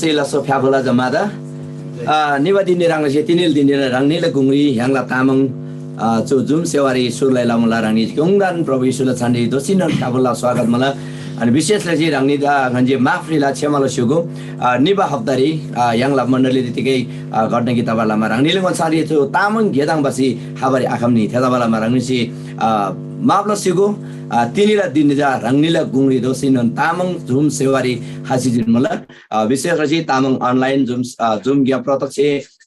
sila so pyabola jamada niba dinni rang je tinil dinni rang ni la gungri yang la tamang chu zum sewari surlai la mula rang ni gungdan प्रभु यीशुला छान्डी दोसिन pyabola स्वागत मला अनि विशेषले चाहिँ रंगनी गंजे माफ्रीला छेमाला सुगो निबा हप्तारी यांगला मण्डली दितिकै घटना किताबला मा रंगनीले गसारी छु तामङ गेदाङ बसी हाबरी आखमनी थेदाबला मा रंगनीसी माप्ला सुगो तिनीला दिनजा रंगनीला गुंगरी दोसिन तामङ जुम सेवारी हासिजिन मला विशेष रजी तामङ अनलाइन जुम ग्या प्रत्यक्ष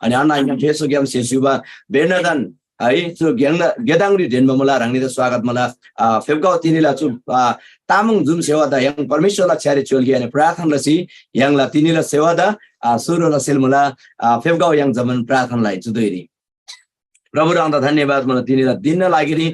अनि अनलाइन फेसबुक ग्याम सेसुबा बेनदन है छु गेदाङरी देनमा मला रंगनीले स्वागत मला फेबगाउ तिनीला छु तामङ जुम सेवादा yang परमेश्वरला छ्यारे चोलगी अनि प्रार्थनालसी यंगला तिनीला सेवादा सुरुला सेलमुला फेबगाउ yang जमन प्रार्थनालाई जुदैरी प्रभु रंदा धन्यवाद मला तिनीला दिन लागिरी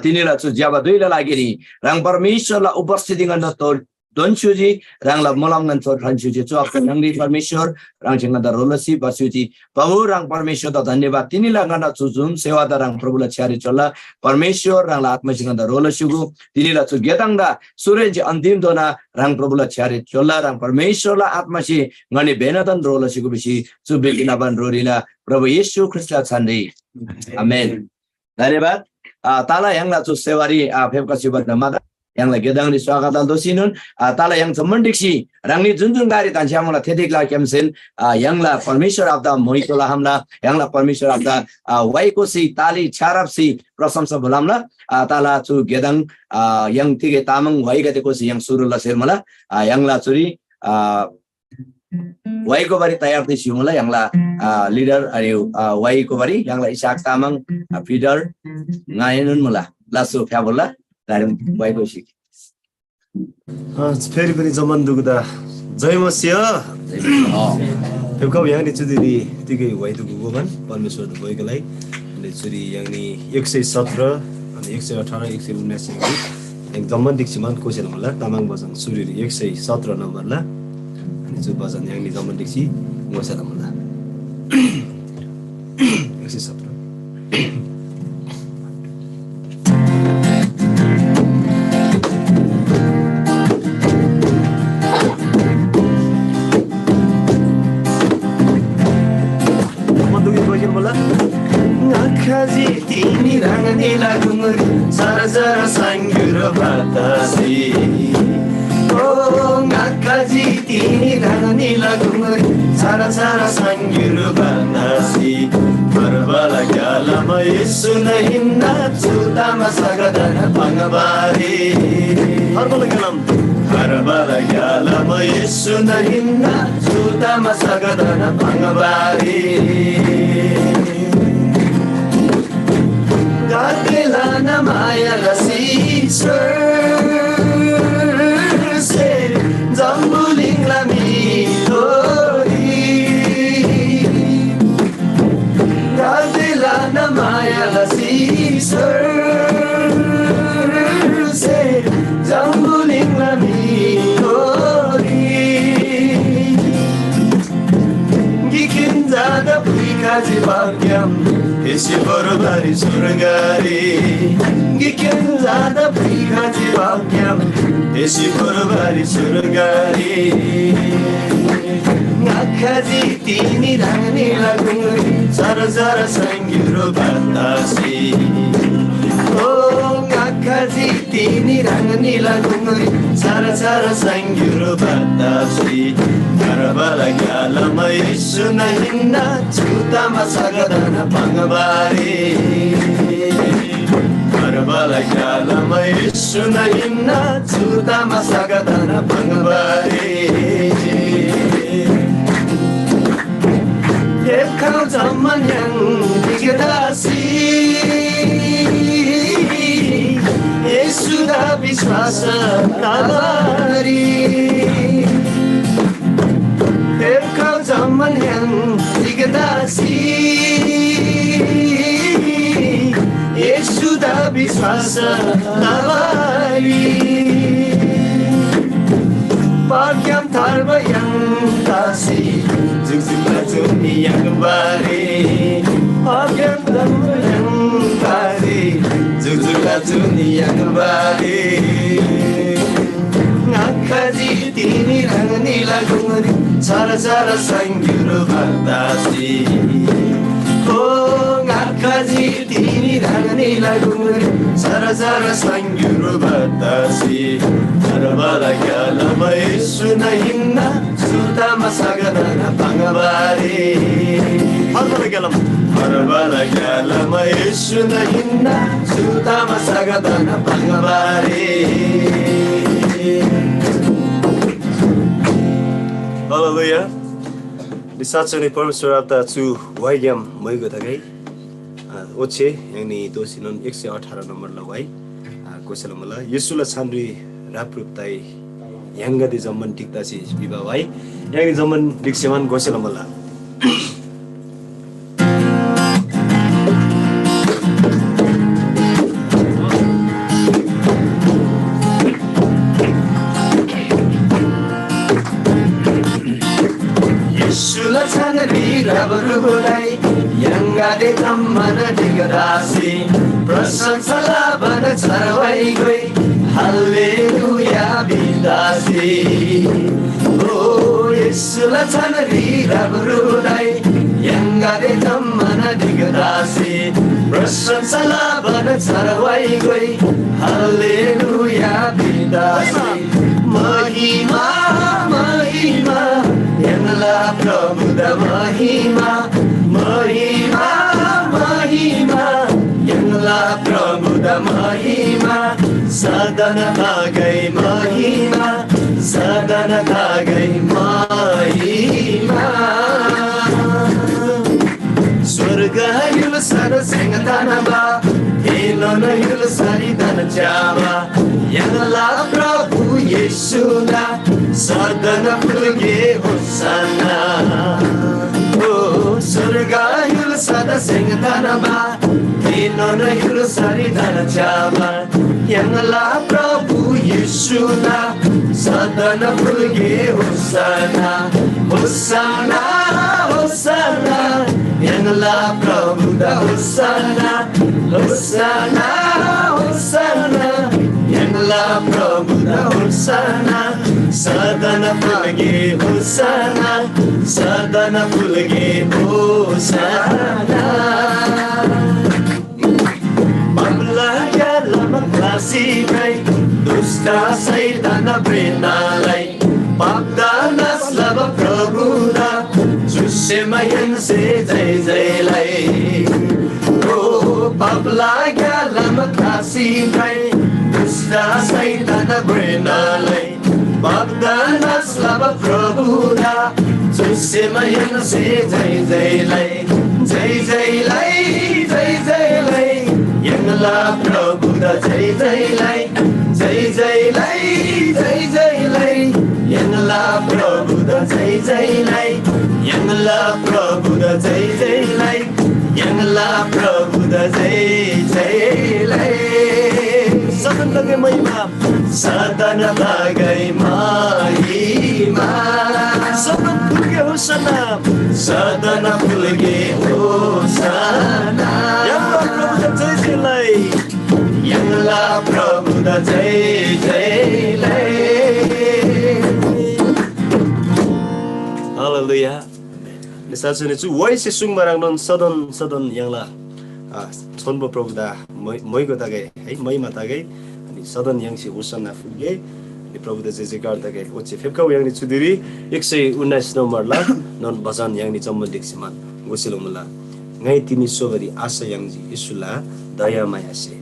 तिनीला छु ज्याबा दुईला लागिरी रंग परमेश्वरला उपस्थिति गर्न तो दोनसुजी रंगला मोलामगन छोर फ्रान्सुजी छु आफ्नो नंगली परमेश्वर रंग सिंगदा रोलसी बसुजी प्रभु रंग परमेश्वर दा धन्यवाद तिनीला गर्न छु जुम सेवादा रंग प्रभुला छ्यारे चल्ला परमेश्वर रंगला आत्मा सिंगदा रोलसुगु तिनीला छु गेदाङदा सुरेज अन्तिम दोना रंग प्रभुला छ्यारे चल्ला रंग परमेश्वरला आत्मा सि गने बेनदन रोलसुगु बिसी छु बेगिनाबन रोरिला प्रभु येशू ख्रीष्टला छन्दी आमेन धन्यवाद ताला यंगला छु Sewari फेबका सिबनमा yang lagi gedang di swagatan dosinun tala yang semendiksi rangni junjung dari tansiamula thedikla kemsen yang la permission of the moitola hamla yang la permission of the waikosi tali charapsi prasamsa bolamla tala chu gedang yang tige tamang waigate kosi yang surula sermala yang la churi waiko bari tayar di simula yang la leader ari waiko bari yang la isak tamang feeder ngayenun mula lasu pyabola dari waiko sik फेरि पनि जमन दुग्दा जय मसिह फेबकाउ याङनि चुदिरी तिकै वाइदु गुगोबन परमेश्वर the बोइगलाई अनि चुरी याङनि 117 अनि 118 119 एक जमन दिक्सिमान Kossel होला तामाङ बजन सुरिरी 117 नम्बरला अनि जु बजन याङनि जमन दिक्सि मोसेल होला 117 Kazi tini rangani lagumuri sara sara sangyuro batasi Oh ngakazi tini rangani lagumuri sara sara sangyuro batasi Barbala galama Yesu na hinna chutama sagadana pangabari Barbala galama Yesu na hinna chutama sagadana pangabari Gadilana maya la sisur se zambuling la mitori Gadilana maya la sisur se zambuling la mitori Gikinzada puikazi bagyam Esi borobari surgari Gikinzada prikazi vakyam Esi borobari surgari Ngakazi tini rangni lagungri Sara sara sangyuro batasi Oh ngakazi tini rangni lagungri Sara sara sangyuro batasi Karabala galama Yesu na hinna Chutama sagadana pangabari Karabala galama Yesu na hinna Chutama sagadana pangabari Yekau zaman yang digadasi Yesu da biswasa nalari Kau zaman yang digadasi Yesus dah biswasa nalari Pakyam tarba yang kasih Zuk-zuklah dunia kembali Pakyam tarba yang kasih Zuk-zuklah dunia kembali Ngakazi tini rangani lagungari 사라사라 상규로 받다시 ngakaji tini rangani lagumuri sarazara sangyuru batasi harabala galama isuna hinna suta masagadana pangabari harabala galama isuna hinna suta masagadana pangabari. Hallelujah. Disatsuni परमेश्वर आपदा छु वाइग्याम मैगो तगै ओछे यानी दोसिनन 118 number लगाई Kossel मला येसुला छान्री राप्रुप्ताई यांगदि जम्मन टिक्तासी बिबा भाइ यानी जम्मन दिक्सेमान Kossel मला Rabarulai yang ada tamana digadasi prasansala bana sarawai goi haleluya bidasi oh Yesula chanari rabarulai yang ada tamana digadasi prasansala bana sarawai goi haleluya bidasi mahima mahima Yangalah Prabhuda Mahima Mahima Mahima Yangalah Prabhuda Mahima Sadana Tagai Mahima Sadana Tagai Mahima Surga yul sara sengatana ba Hilona yul sari dana java Yangalah Prabhu Yesuna Sadana pulge hosana Oh surga yul sada sengatana ba Hinona yul sari dana java Yangalah Prabhu Yesuna Sadana pulge hosana Hosana Hosana Yangalah Prabhu da hosana Hosana Hosana Yangalah Prabhu da hosana Sadana pulge hosana Sadana pulge hosana Babla galama klasi bai Dusta saidana brenalai Babda naslava Prabhu da Jushe mayan se jai jai lai Oh babla galama klasi bai Dusta saidana brenalai Babda naslava Prabhu da Jushe mayan se jai jai lai Jai jai lai jai jai lai Yangalah Prabhu da jai jai lai Jai jai lai jai jai lai Yangalah Prabhu da jai jai lai Yangalah Prabhu da jai jai lai Yangalah Prabhu da jai jai lai Sadana tagai mahima Sadana tagai mahima Sadana pulge hosana Sadana pulge hosana Yangalah Prabhu da jai jai lai Yangalah Prabhu da jai jai lai Hallelujah. Disatsuni chu voice sung marang non sadon yangla chonbo Prabhu da Mago tagai है महिमा tagai अनि सदन याङसी होसना फुगे अनि प्रभु the जयकार tagai ओचे फेपकाउ याङनि चुदिरी 119 नम्बरला non भजन याङनि जम्म दिक्सिमान गोसिलो मुला ngai tini sobari asa yangji isula daya mayase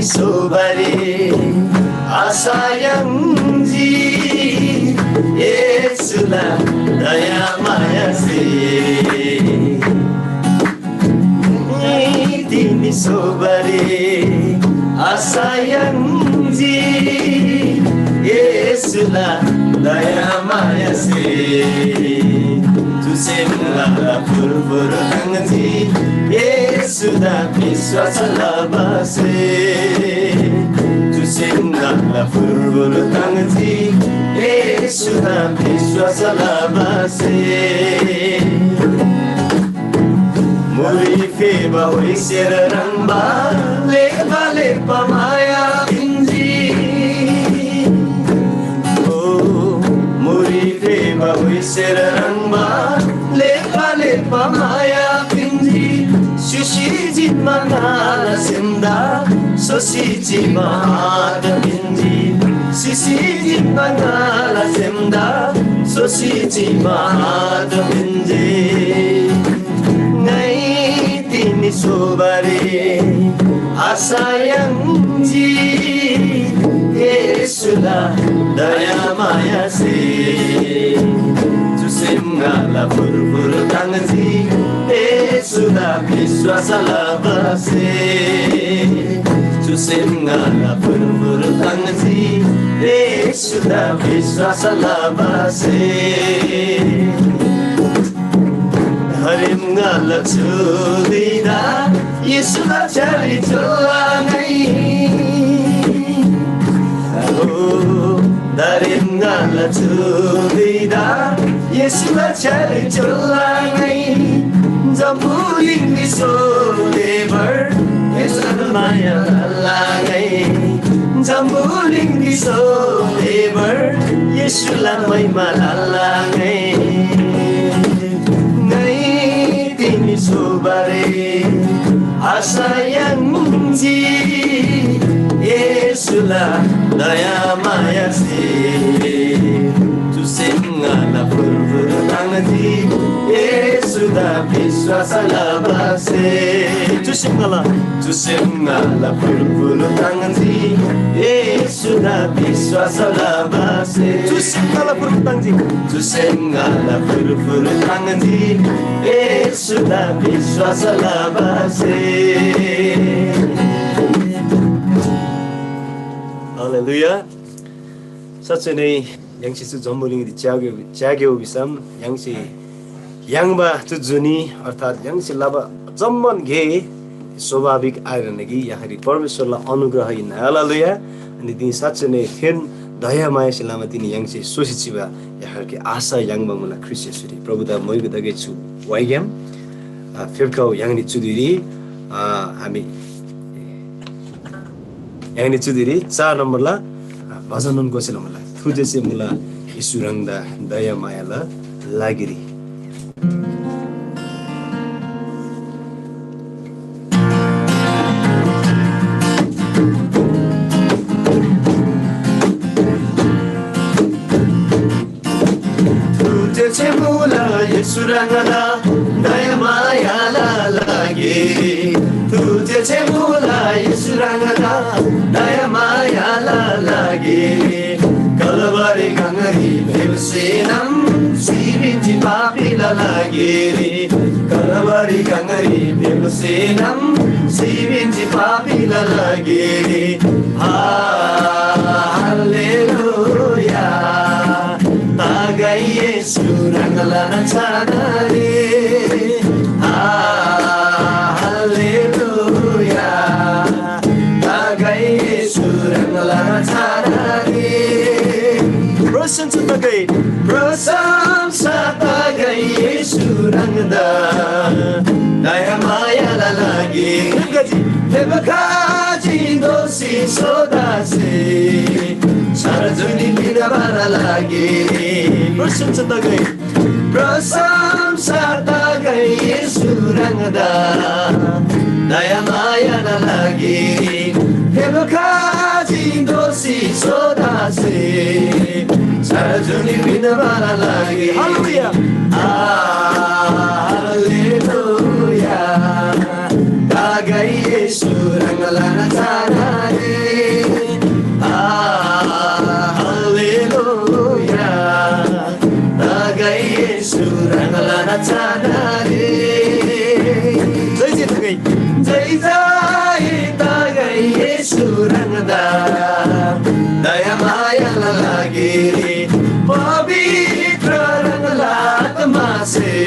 Sobari asayangji Yesula daya mayase Tini sobari asayangji Yesula daya mayase तुसेंगाला फुरफुर तंगजी येसुदा विश्वासला बसे तुसेंगाला फुरफुर तंगजी येसुदा विश्वासला बसे मुरी फेबा होइसेर रंबा लेपा लेपा माया पिंजी मुरी फेबा होइसेर रंबा लेपा लेपा माया पिंजी सुशी जिनमा नाला सिंदा सोसी जिमा हात पिंजी सुशी जिनमा नाला सिंदा सोसी जिमा हात पिंजी Tini sobare asayangji Yesula daya maya se Tusemngala furfur tangji Yesula viswasala base Tusemngala furfur tangji Yesula viswasala base Harim ngala chudida Yesula chari cholangai Darim ngala chudida Yesula chari cholangai Jambuling iso lebar Yesula maya langai Jambuling iso lebar Yesula may malalangai Tini sobare asayangji Yesula daya maya se Tusemngala furfur tangji Yesuda viswasala base Tusemngala furfur tangji Yesuda viswasala base Tusemngala furfur tangji Tusemngala furfur tangji Yesuda viswasala base Hallelujah. Satsai nei yangsi su jambuling di jagyo bisam yangsi yangba tu juni अर्थात yangsi laba jamman ge स्वाभाविक आएर नगी याखरी परमेश्वरलाई अनुग्रह in हालेलुया अनि ती साच्चै नै thin दया माया सिलामा तिनी यangsi सोसिचिबा याखरके आशा यangba मुला ख्रिस्टसुरी प्रभुदा मयगु दगे छु वाइगम फेबकाउ यangni चुदिरी हामी यangni चुदिरी 4 नम्बरला भजनन गोसेला मुला थुजेसे मुला ईश्वरंगदा दया मायाला लागिरी थुजेसे मुला ईश्वरंगदा दया मायाला लागिरी थुजेसे मुला ईश्वरंगदा दया मायाला लागिरी Kalabari gangari bevsenam Sivinti papila lagiri Kalabari gangari bevsenam Sivinti papila lagiri Hallelujah Tagai Yesu rangalana chanari Hallelujah Tagai Yesu rangalana chanari Prasamsa tagai Yesurangda Daya maya lalagi Tebakaji dosi sodase Sarajuni pinabara lagi Prasamsa tagai Yesurangda Daya maya lalagi Tebakaji dosi sodase Sarajuni pinabara lagi Hallelujah Hallelujah Tagai Yesu rangalana chanari Hallelujah Tagai Yesu rangalana chanari Jai Jai Tagai Jai Jai Tagai Yesu rangda Daya maya lalagiri Pavitra rangalatma se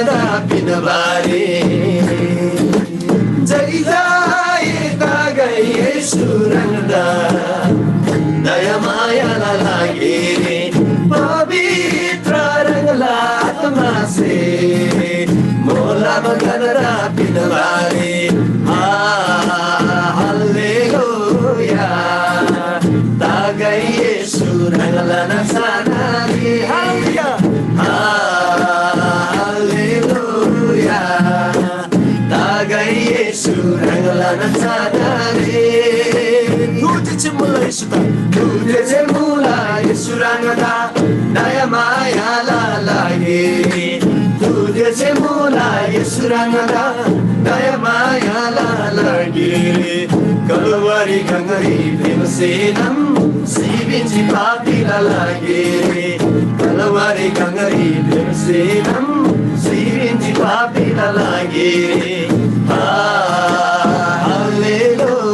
ganada pinabari jai jai tagai Yesu rangda daya maya lagi pavitra rangla atma se mola ganada pinabari hallelujah tagai Yesu rangla nasanari hallelujah tagai Yesu rangla nasanari tude mulai suta tude mulai Yesu rangda daya maya lagi tude mulai Yesu rangda daya maya lagi kalwari gangari premsenam sibinji papi lagi kalwari gangari premsenam sibinji papi lagi hallelujah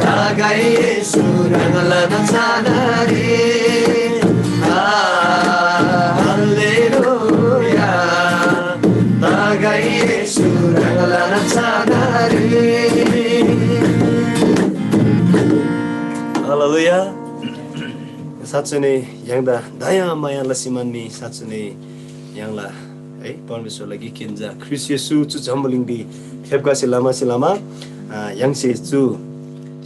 tagai Yesu rangla nasanari hallelujah tagai Yesu rangla nasanari hallelujah साँच्चै नै याङ्दा दया माया लसिमान्ने साँच्चै नै याङ्ला है परमेश्वरलाई गिकिन्जा ख्रिस्ट येशू चु जम्बलिङदी फेबगासे लामा याङसे चु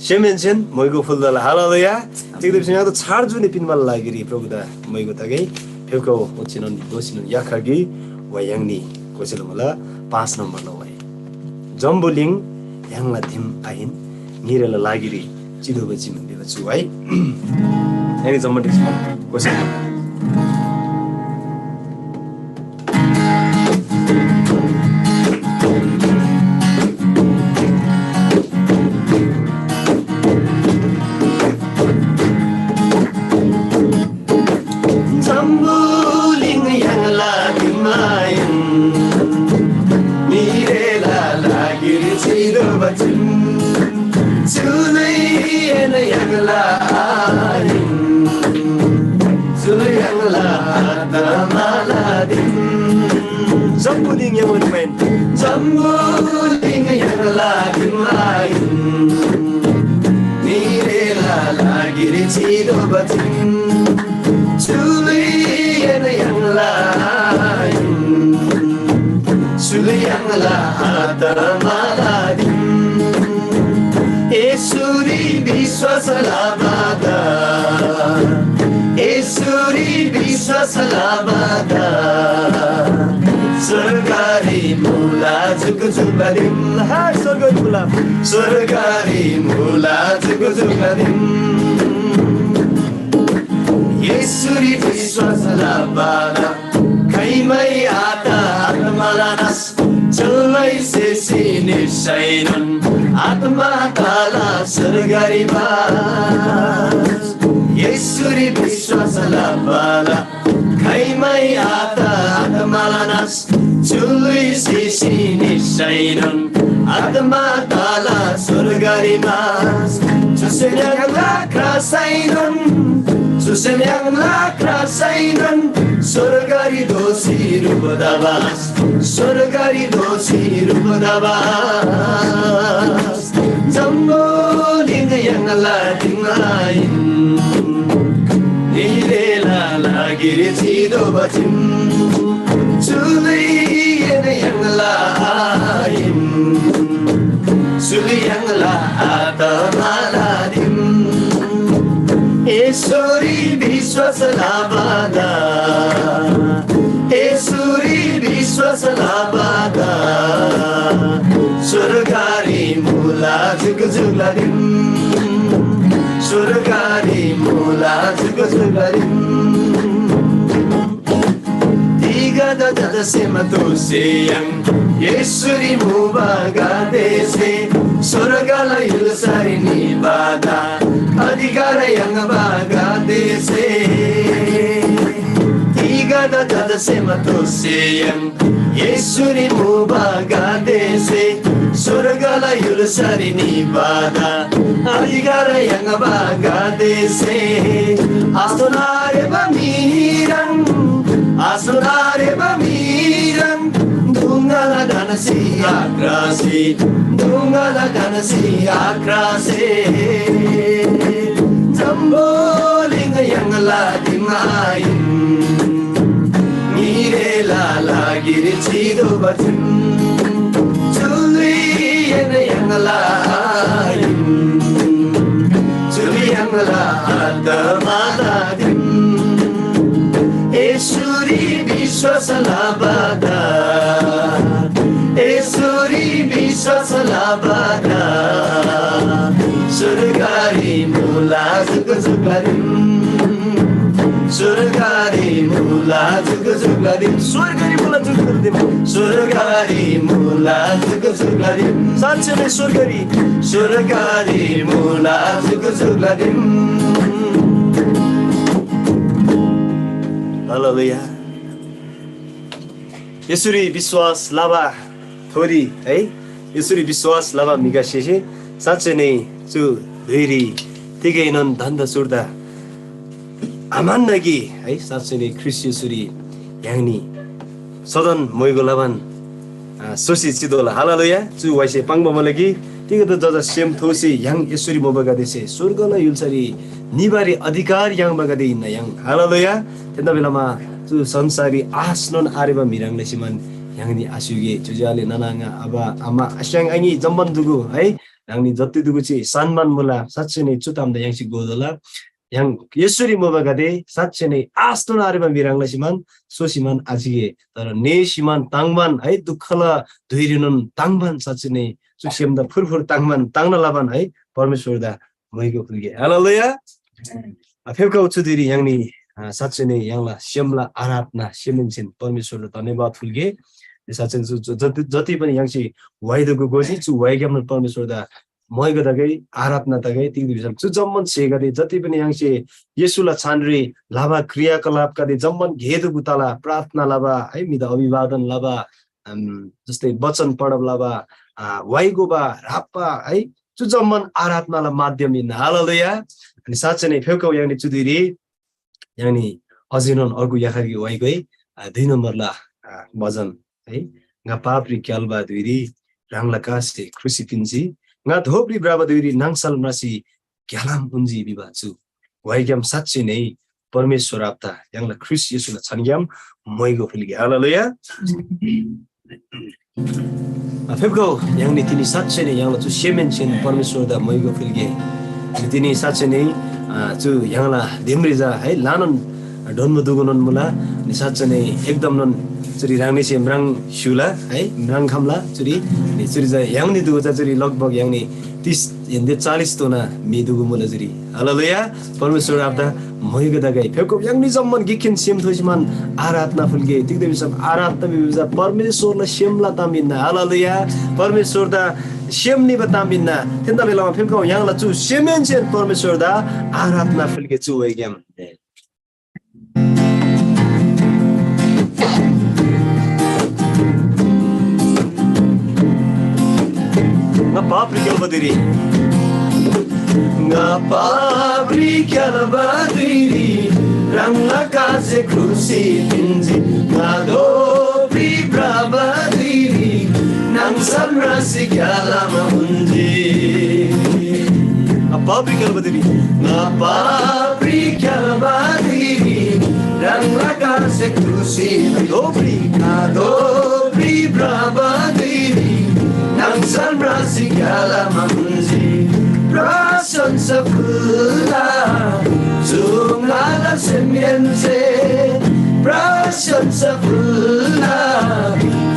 सेमेन्सेन मैगो फुलदला हालेलुया तिगदेव सिना त छाड जुने पिनमाल लागिरि प्रभुदा मैगो तगै फेबको ओचिनन दोसिन याखागी वा याङनी कोसेल मला 5 नम्बर ल वाइ जम्बलिङ याङला थिम आइन निरेला लागिरि चिदो बचिम दिबा छु है Any someone takes one question. Zambuling yang lagi main, nirela lagi cido bacin, sulai yang lain. Sulayangla tamaladin Zambuling yang main Zambuling yang lagi main Nirela lagi ricido batin Sulayan yang lain Sulayangla tamaladin Esuri biswasalabada Esuri biswasalabada Surgari mula जुगजुगदिन हाय सरगरी मुला सरगरी मुला जुगजुगदिन येसुरी विश्वासला बाला खैमै आता आत्मालानास चल्लै सेसी निसैनन् आत्मा ताला सरगरी बास येसुरी विश्वासला बाला खैमै आता आत्मालानास चल्लै सेसी निसैनन् आत्मा ताला सरगरी बास Susayanglah krasainan Susayanglah krasainan Surgari dosi rupodabas Surgari dosi rupodabas Zambuling yang lading lain Nirela lagi ricido bacin Suliyan yang lain Suliyanglah atamaladin Esuri biswasalabada Esuri biswasalabada Surgari mula jugajugladin Surgari mula jugajugladin Tiga dada sematoseyang Yesuri mubagadese Surgala yulasari nibada Adhikara yang bagadese Tiga dada sematoseyang Yesuri mubagadese Surgala yulasari nibada Adhikara yang bagadese Astonare bamirang Asalare bamiran Dungala danasi akrasi Dungala danasi akrasi Jamboling yang ladingayin Ngire lala giri cido batin Juli yang lain Juli yang ada matadim Esuri Vishwasa labada Esuri Vishwasa labada Surgari mula zugazugladim Surgari mula zugazugladim Surgari mula zugazugladim Surgari mula zugazugladim Sanchane Surgari mula zugazugladim हालेलुया यसरी विश्वास लाभा थोरी है यसरी विश्वास लाभा मिगासेसे साँच्चै नै चु धैरी तिगै non धन्दा सुर्दा आमान नगी है साँच्चै नै ख्रिस्ट यसरी याङनी सदन मोइगो लाभान सोसी चिदोला हालेलुया चु वाइसे पाङबमलगी तिगै त जज सेम थोसी याङ यसरी मोबगा देसे स्वर्गला युलसरी निबारी अधिकार याङ बगादे इन याङ हालेलुया त्यता बेलामा चु संसारी आस्नन आरेबा मिराङले सिमान याङनी आसुगे जुजाले ननाङा अबा आमा आस्याङ आङी जम्बन दुगु है याङनी जति दुगु छि सम्मान मुला साच्चै नै चुतामदा याङसी गोदला याङ यसरी मोबगादे साच्चै नै आस्नन आरेबा मिराङले सिमान सोसिमान आजिगे तर ने सिमान ताङमान है दुखला धुइरिनन ताङमान साच्चै नै सुसेमदा फुरफुर ताङमान ताङना लाबान है परमेश्वरदा मइगो फुलगे हालेलुया फेवका उचुदिरी याङनी साच्चै नै याङला सेमला आराधना सेमेन्सिन परमेश्वरले धन्यवाद फुलगे साच्चै जति पनि याङसी वाइदको गोजी चु वाइगम परमेश्वरदा मइगो दगै आराधना दगै तिगि बिसम चु जम्मन सेगदे जति पनि याङसी येशुला छानरी लाभा क्रियाकलाप कदे जम्मन घेदु गुताला प्रार्थना लाभा है मिदा अभिवादन लाभा जस्तै वचन पढब लाभा वाइगोबा राप्पा है चु जम्मन आराधनाला माध्यम इन हालेलुया अनि साच्चै नै फेवका याङनी चुदिरी यानी अजिनन अर्को याखागी वाइगै 2 नम्बरला भजन है nga papri kyalba duiri rangla kase crucifixi nga dhopri braba duiri nangsal masi kyalam unji bibachu waigam sachi nei परमेश्वर आपता याङला ख्रिस्ट येशुला छन्ग्याम मोइगो फुलगे हालेलुया फेवको याङनी तिनी साच्चै नै याङला चु सेमेन छिन परमेश्वर दा मोइगो फुलगे तिनी साच्चै नै चु याङला दिमरिजा है लानन डन्म दुगुनन मुला नि साच्चै नै एकदम नन चुरी राङने से म्राङ शुला है म्राङ खामला चुरी नि चुरी जा याङनी दुगुजा चुरी लगभग याङनी 30 हिन्दी 40 तोना मी दुगु मुला चुरी हालेलुया परमेश्वर आपदा मोइगो दगै फेवको याङनी जम्मन गिखिन सेम थोइसमान आराधना फुलगे तिगदे बिसम आराधना बिजा परमेश्वरला सेमला तामिना हालेलुया परमेश्वर दा सेमनी बतामिना तेन्दा बेलामा फेवको याङला चु सेमेन सेन परमेश्वर दा आराधना फुलगे चु वैगम Ngapapri kalbadiri Ngapapri kalbadiri Rangla kase crucifixi Ngadopri brabadiri Nang samrasi kalama hundi Ngapapri kalbadiri Ngapapri kalbadiri Rangla kase crucifixi Ngadopri brabadiri Nang samrasi kalama hundi Prasansa pula Zungala semiense Prasansa pula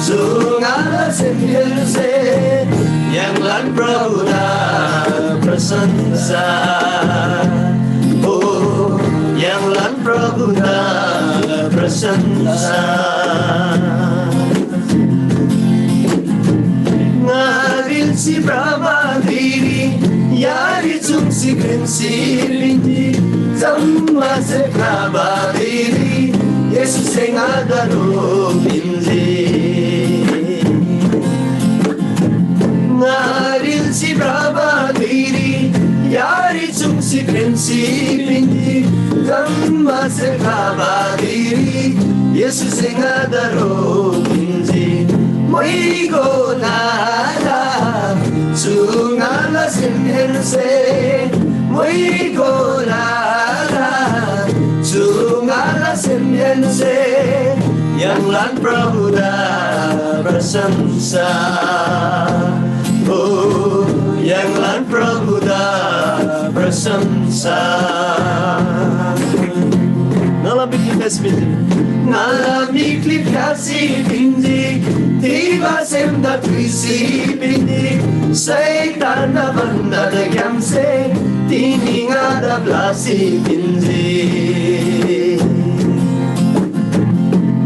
Zungala semiense Yang lan prabuda prasansa Oh Yang lan prabuda prasansa Ngaril si brabadiri Yari chungsi grensi linti Zamma se brabadiri Yesus yang ada binti Ngaril si brabadiri Yari chungsi grensi linti Zamma se brabadiri Yesu sengadaro pinji moigo nara sungala semhense moigo nara sungala semhense yang lan Prabhu dah bersamsa oh yang lan Prabhu dah bersamsa Ngalami klip kasih pinji Tiba semda tuisi pinji Seitan na banda da gamse Tini ngada blasi pinji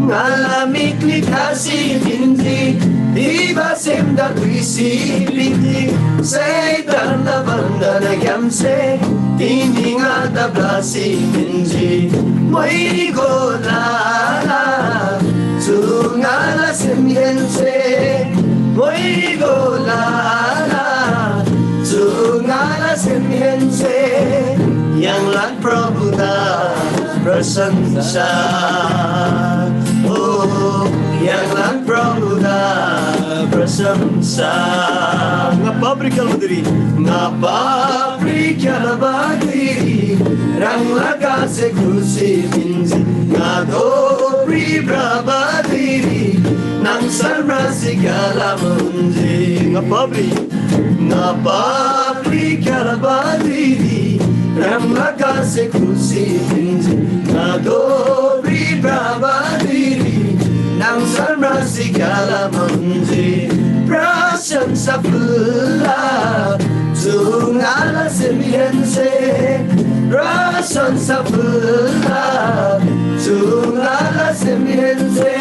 Ngalami klip kasih pinji Tiba semda tuisi pinji Seitan na banda da gamse Tini ngada blasi pinji Moigo nara Sungala semyense Moigo nara Sungala semyense Yang lan Prabhu dah bersamsa Oh Yang lan Prabhu dah bersamsa Ngapa kalmadiri Ngapa kalmadiri Rang laga se krusi pinji Ngado pri brabadiri Nang sarma sigala munji Ngapa pri kalabadiri Rang laga se krusi pinji Ngado pri brabadiri Nang sarma sigala munji Prasyamsa pula Sungala semyense Rasan sapula Sungala semyense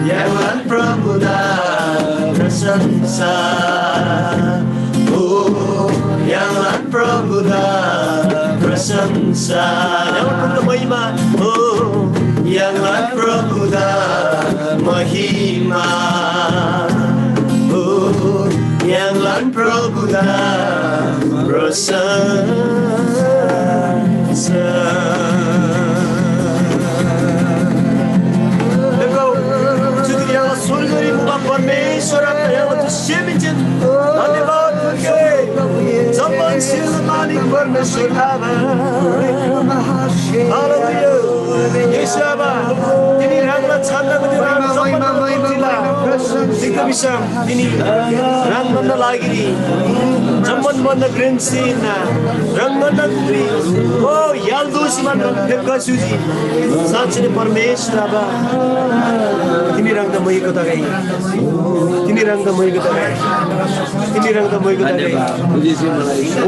Yang lan Prabhu dah bersamsa Oh Yang lan Prabhu dah bersamsa Yang lan mahima Oh Yang lan Prabhu dah mahima Oh Yang lan Prabhu dah bersamsa देखो जुदिया सोलगरी मुबा परमेश्वर आपका तो सेविचन धन्यवाद जमन सिल मालिक परमेश्वर हालेलुया येशुवा तिनी रांगला छान्दाको दिन जम्मन bisa ini rang mana lagi जम्मन मन ग्रेन्सिन रंग मन गुरी ओ याल्दुस मन फेका सुजी साँच्चै परमेश्वर बाबा तिमी रंग त महीको त गई तिमी रंग त महीको त गई तिमी रंग त महीको त गई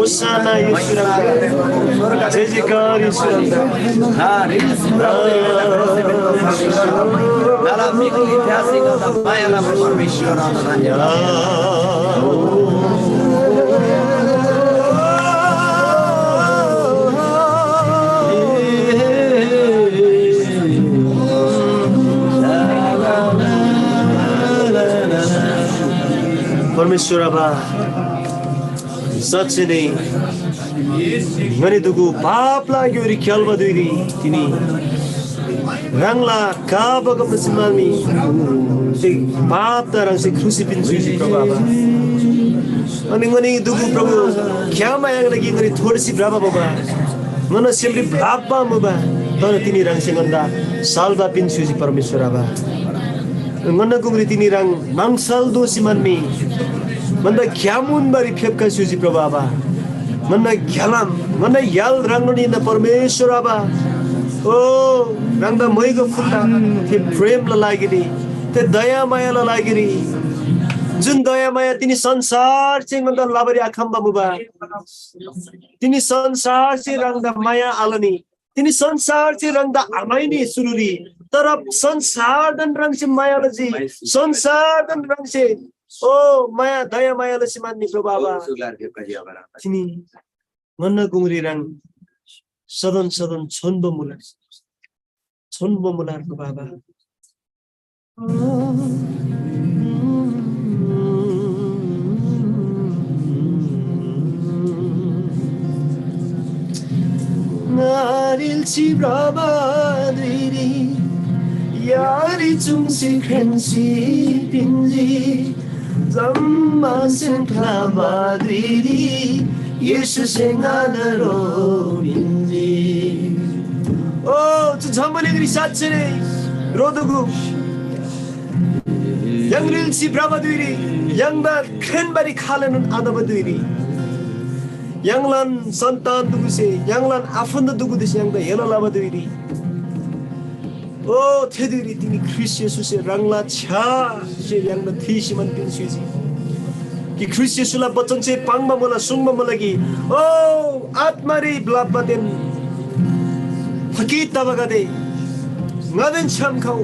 ओसाना येशू रंग जय जयकार येशू रंग dalam minggu kasih kata bayarlah permisi परमेश्वर बाबा साँच्चै नै मैले दुगु पाप लाग्यो रि खेलमा दुइरी तिनी रंगला काबग मसमामी से पाप तरंग से क्रूसिफिन सुजी बाबा अनि दुगु प्रभु ख्यामा yang lagi ngरी थोडसी बाबा बाबा मन सेमरी बाबा मुबा तर तिनी रंग से गन्दा सालबा पिन सुजी परमेश्वर बाबा मन गुमरी तिनी रंग मांगसल दोसी मनमी मन ख्यामुन बारी फेपका सुजी प्रभु बाबा मन ख्यालाम मन याल रंगनी न परमेश्वर बाबा ओ रंगा महीको फुल्ला त्यो प्रेमलाई लागिरी त्यो दया मायालाई लागिरी जुन दया माया तिनी संसार चाहिँ गन्दा लाबरी आखम्बा मुबा तिनी संसार चाहिँ रंगा माया आलनी तिनी संसार चाहिँ रंगा आमाइनी सुरुरी तर संसार दन रंग चाहिँ मायालाई संसार दन रंग चाहिँ ओ माया दया मायालाई चाहिँ मान्ने प्रभु बाबा तिनी मन गुमरी रंग सदन सदन छोन्बो मुलारको बाबा नारिल चिब्रामा दुइरी Yari jungsi krensi pinji Zamma sentla madridi Yesu sengadaro pinji Oh, 저 전문의들이 사치네 로드구 양릴치 브라바드이리 양반 큰 발이 칼라는 아다바드이리 양란 산탄 두구세 양란 아픈다 두구듯이 양다 예랄라바드이리 오 테드리 띵이 크리스 예수세 랑라 차 제 양나 티시만 빈수지 कि ख्रिस्ट येशूलाई वचन चाहिँ पाङमा मलाई सुङमा मलाई ओ आत्मारी ब्लाबादेन फकी तबगदे ngaden cham khau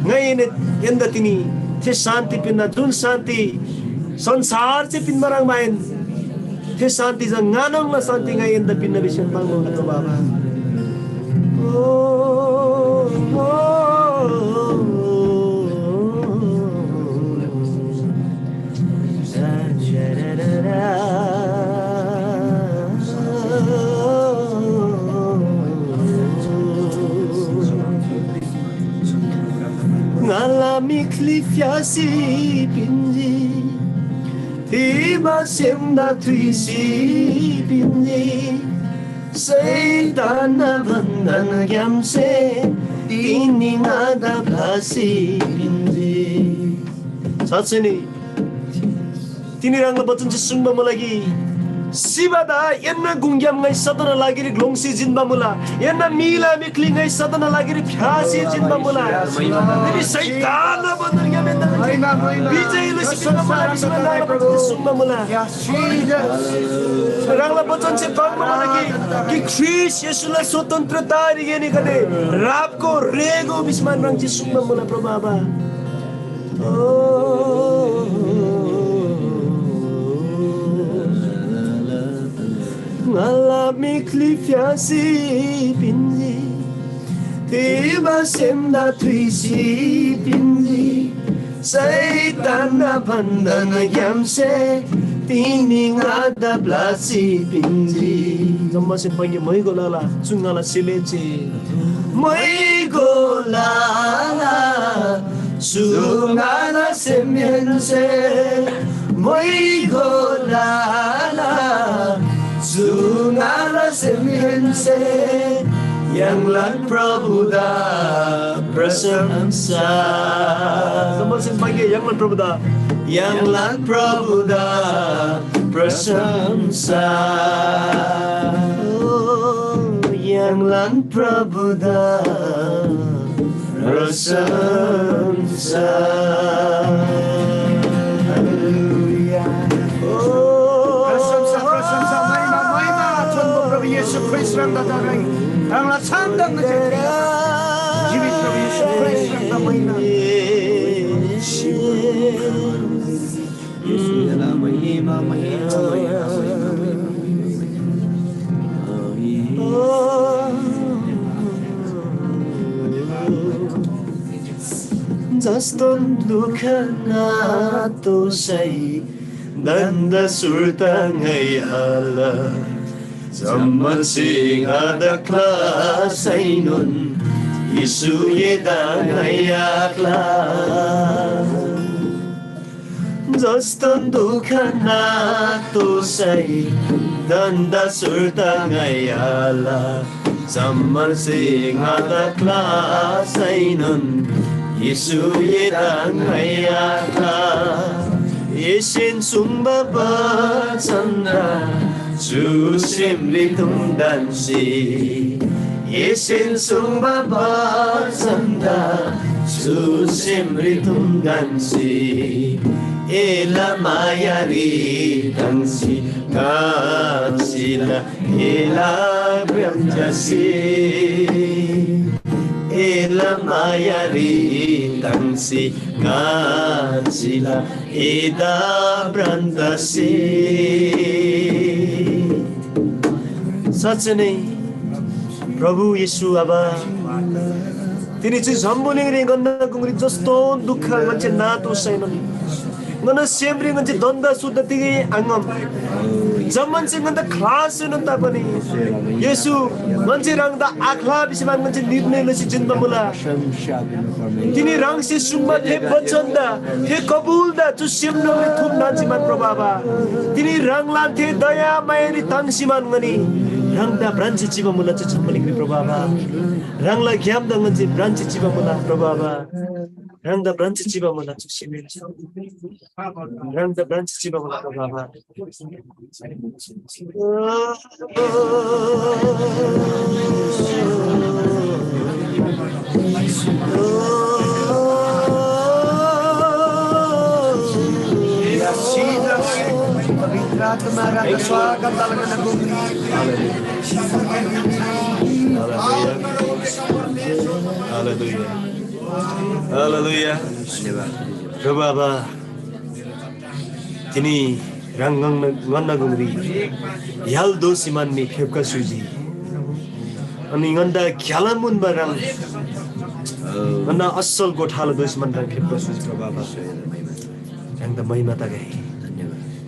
ngaine yenda tini the shanti pinna jun shanti sansar che pin marang main the shanti ja nganong la shanti ngai yenda pinna bisan pangmo to baba Ngalami klifiasi pinji Tiba semda tuisi pinji Seitana bandana gyamse Tini ngada blasi pinji Satsini Tinirangla bachan चाहिँ सुन्नमा मलाई सिबादा एन्ना गुंग्याम ngai sadana lagiri glongsi jinba mula enna mila mikli ngai sadana lagiri phasi jinba mula ini saitana bandar ya menda bijay lu sipna mula bismillah sunna mula rangla bachan चाहिँ पाङमा मलाई कि ख्रिस्ट येशूलाई स्वतन्त्रता दिने कने रापको रेगो बिस्मान रङ चाहिँ सुन्न मula प्रभु Ngalami klifiasi pinji Tiba semda tuisi pinji Saitana bandana gyamse Tini ngada blasi pinji Zamba sempangi moigo lala Sungala silece Moigo lala Sungala semyense Moigo lala Sungala semense yang lan prabuda prasamsa Sama sempagi yang lan prabuda prasamsa yang lan prabuda prasamsa Yesus Kristus yang datang, anglah sandang negeri, jiwit Nabi Yesus Kristus yang datang. Yesus dalam mahima. Zaston dukana tosai, danda sultangai Allah. Zaman sing ada kelas ainun Yesu yedang ayakla Zastan dukana tosai Danda sultan ayala Zaman sing ada kelas ainun Yesu yedang ayakla Yesin sumba bacanda Susim dan si Yesin sumba basanda Susim dan si Ela mayari tansi Katsila Ela bramjasi Ela mayari tansi Katsila Eda brandasi साँच्चै नै प्रभु येशू आबा तिनी चाहिँ झम्बुलिङरी गन्दा गुङ्गरी जस्तो दुःख मान्छे नातो छैनन् ngana semri ngan donda sudah tigi angam zaman sing nganda kelas nanta pani Yesu nganci rang da akla bisiman nganci nirne lesi jinda mula tini rang se sumba the bachanda the kabul da tu simno le thum nanjiman probaba tini rang lan the daya mayri tangsiman ngani rang da branchi chiba mula chu chamling ni probaba rang la gyam da nganci branchi chiba mula probaba rang da branchi chiba mula chu simel rang da branchi chiba mula probaba Hallelujah. Hallelujah. Probaba tini rangang ngana gumri yal do siman ni phepka suji ani nganda khyalan barang ngana asal gothal do siman rang phepka suji probaba rang da महिमा ta gai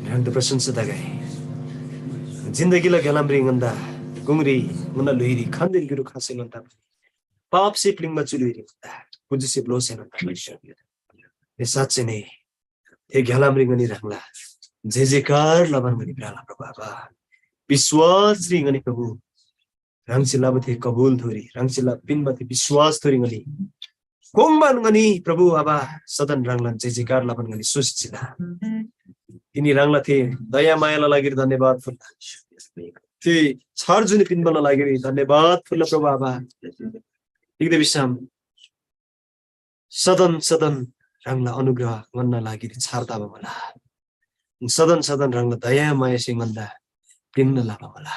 rang da prasansa ta gai जिंदगी ला गलाम रि nganda gungri ngana luiri khandil giru khase nganda पाप से प्लिंग मचुली रे कुछ से blow से नता ये साथ से नहीं ये गलाम रिंगनी रंगला जेजेकार लबन गनी प्राला प्रभा विश्वास रिंगनी प्रभु रंगसिला बथे कबूल थोरी रंगसिला पिन बथे विश्वास थोरी गनी कोंगban गनी प्रभु आबा सदन रंगलन जेजेकार लबन गनी सुसिला इनी रंगला थे दया मायाला लागि धन्यवाद फुल्ला थे छार जुनी पिन बन लागि धन्यवाद फुल्ला प्रभु आबा इगदे बिसाम सदन सदन रंगला अनुग्रह गन्न लागि छारता मला सदन सदन रंगला दया माया सिंगन्दा पिन्न लाबा मला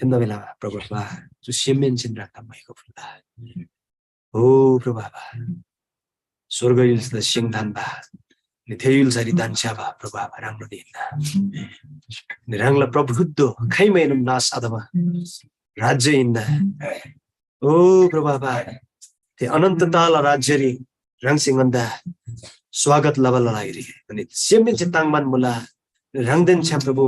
हिन्द बेला प्रभु बा जु सिमेन छिन राख्दा भएको फुल्ला ओ प्रभु बा स्वर्ग युल द सिंगधान बा नि थेयुल सरी दानछा बा प्रभु बा राम्रो दिन्दा नि रंगला प्रभुद्ध खैमेनम नास अदमा राज्य इन्दा ओ प्रभा ते अनंत ताल राज्यरी रंग सिंगंदा स्वागत लबल लागिरी अनि सेमेन चितांगमान मुला रंगदेन छ प्रभु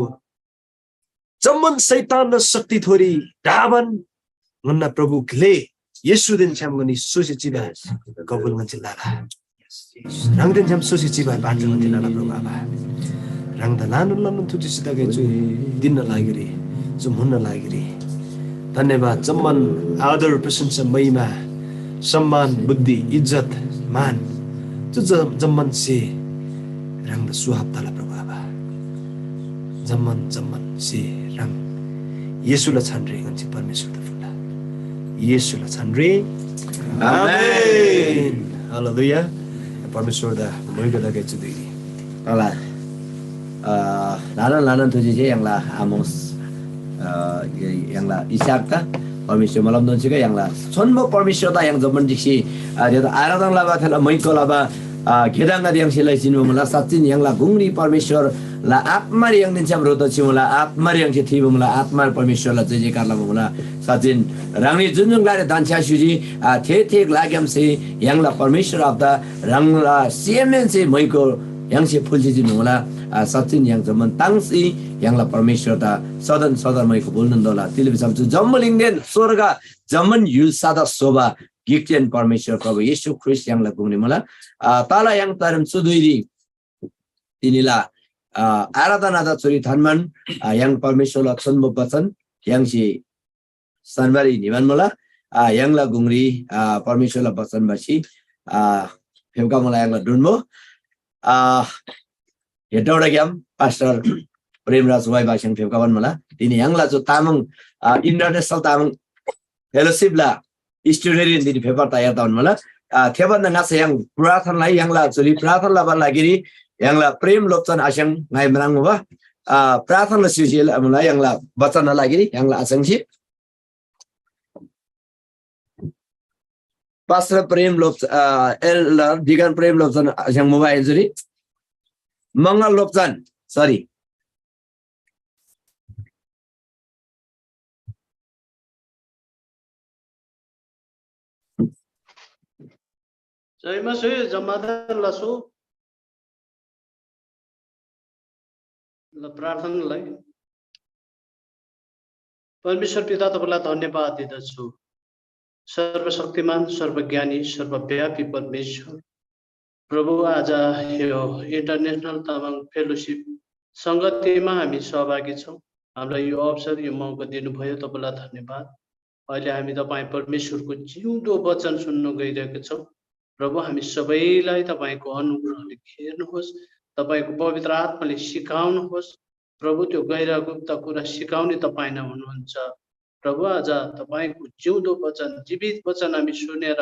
जम्मन शैतान र शक्ति थोरी डाबन मुन्ना प्रभु घले येशू दिन छम गनी सोसी चिबा कबुल मन चिल्लाला रंगदेन छम सोसी चिबा बाटो मन चिल्लाला प्रभु बाबा रंगदा लानु लानु तुजि सिदा गए छु दिन लागिरी जो मुन्न लागिरी धन्यवाद जम्मन आदर प्रशंसा महिमा सम्मान बुद्धि इज्जत मान जो जम्मन से रंग सुहाब तला प्रभु बाबा जम्मन जम्मन से रंग येशूला छानरे गन्छ परमेश्वर त फुला येशूला छानरे आमेन हालेलुया परमेश्वर दा मैले दगे छु दिदी अला लाना लाना तुझे जे यांला आमोस yang la isak ta permission malam don juga yang la sonmo permission ta yang zaman diksi dia aradang la ba thala maiko la ba gedang ga yang silai sinu mala satin yang la gungri permission la atmar yang nincam roto chimula atmar yang thibu mala atmar permission la jeje karla mala satin rangni junjung la dancha suji the lagyam se yang la permission of the rang la cmn se maiko yang se phulji mala satin yang zaman tangsi yang la permission ta सदन सदन मैको बोल्न दोला तिले बिसम जम्मलिङदेन स्वर्ग जम्मन युलसादा सोबा गिक्टेन परमेश्वर प्रभु येशू ख्रिस्ट यांला गुम्ने मला ताला yang तारम सुदुइरी तिनीला आराधना दा छोरी धनमान yang परमेश्वरला छन्म वचन yang si सनबारी निमान मला yang la गुंगरी परमेश्वरला वचन बसी फेवका मला yang la दुन्मो हेटौडा ग्याम पास्टर प्रेमराज वाइ बासिङ फेवकावन मला तिनी यांगला जो तामाङ इन्टरनेशनल तामाङ फेलोशिप ला स्टुडेन्ट दिनी पेपर तयार ताउन मला थेबन नास yang प्रार्थनालाई यांगला चोली प्रार्थना ला लागिरी यांगला प्रेम लोचन आशङ नाइमराङ वा प्रार्थना सिजिल मलाई यांगला वचन लागिरी यांगला आशङछि पास्टर प्रेम लोच एल्डर दिगन प्रेम लोचन आशङ मोबाइल जुरी मंगल लोचन sorry Saya masih jamadan lasu ल प्रार्थनालाई परमेश्वर पिता तपाईँलाई धन्यवाद दिँदछु सर्वशक्तिमान सर्वज्ञानी सर्वव्यापी परमेश्वर प्रभु आज यो इन्टरनेसनल तामाङ फेलोसिप सङ्गतिमा हामी सहभागी छौँ हामीलाई यो अवसर यो मौका दिनुभयो तपाईँलाई धन्यवाद अहिले हामी तपाईँ परमेश्वरको जिउँदो वचन सुन्न गइरहेका छौँ प्रभु हामी सबैलाई तपाईँको अनुग्रहले घेर्नुहोस् तपाईँको पवित्र आत्माले सिकाउनुहोस् प्रभु त्यो गैर गुप्त कुरा सिकाउने तपाईँ नै हुनुहुन्छ प्रभु आज तपाईँको जिउँदो वचन जीवित वचन हामी सुनेर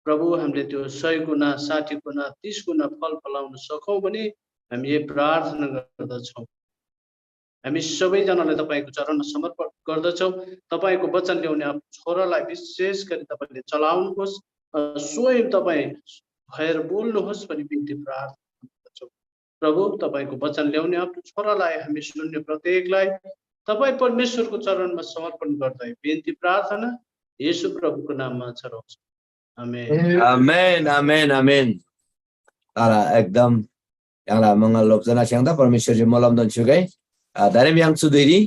प्रभु हामीले त्यो 100 गुणा 60 गुणा 30 गुणा फल फलाउन सकौँ भने हामी यो प्रार्थना गर्दछौँ हामी सबैजनालाई तपाईँको चरणमा समर्पण गर्दछौँ तपाईँको वचन ल्याउने छोरालाई विशेष गरी तपाईँले चलाउनुहोस् स्वयं तपाईँ भएर बोल्नुहोस् भनी बिन्ती प्रार्थना गर्दछौँ प्रभु तपाईँको वचन ल्याउने आफ्नो छोरालाई हामी सुन्ने प्रत्येकलाई तपाईँ परमेश्वरको चरणमा समर्पण गर्दै बिन्ती प्रार्थना येशू प्रभुको नाममा चढाउँछौँ आमेन आमेन आमेन आमेन तारा एकदम यहाँलाई मङ्गल लोकजना स्याङ्दा परमेश्वरजी मलमदन छुकै धारेम याङ सुदेरी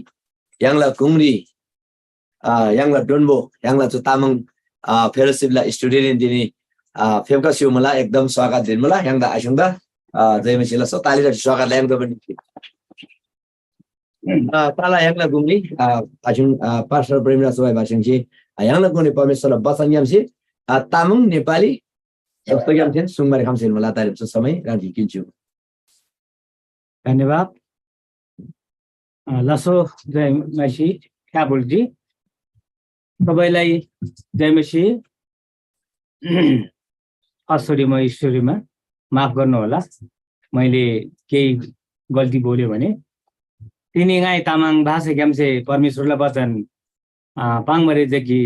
याङला कुङ्री याङला डोन्बो याङला चु तामाङ फेलोसिपला स्टुडेन्ट दिने फेवका सिउ मलाई एकदम स्वागत दिन मलाई याङदा आइसुङदा जयमसीला सो ताली र स्वागत ल्याङदा पनि ताला याङला गुङ्री आइसुङ पास्टर प्रेमराज सोय भाषिङजी याङला गुङ्री परमेश्वरलाई वचन यामसी तामाङ नेपाली जस्तो यामछन् सुङमारी खामछन् मलाई तारिम समय राजी किन्छु धन्यवाद लसो जय मसी ख्याबुलजी तपाईँलाई जय मसी असोरीमा ईश्वरीमा माफ गर्नुहोला मैले केही गल्ती बोल्यो भने तिनी गाई तामाङ भाषा ग्याम्से परमेश्वरलाई वचन पाङमरेदेखि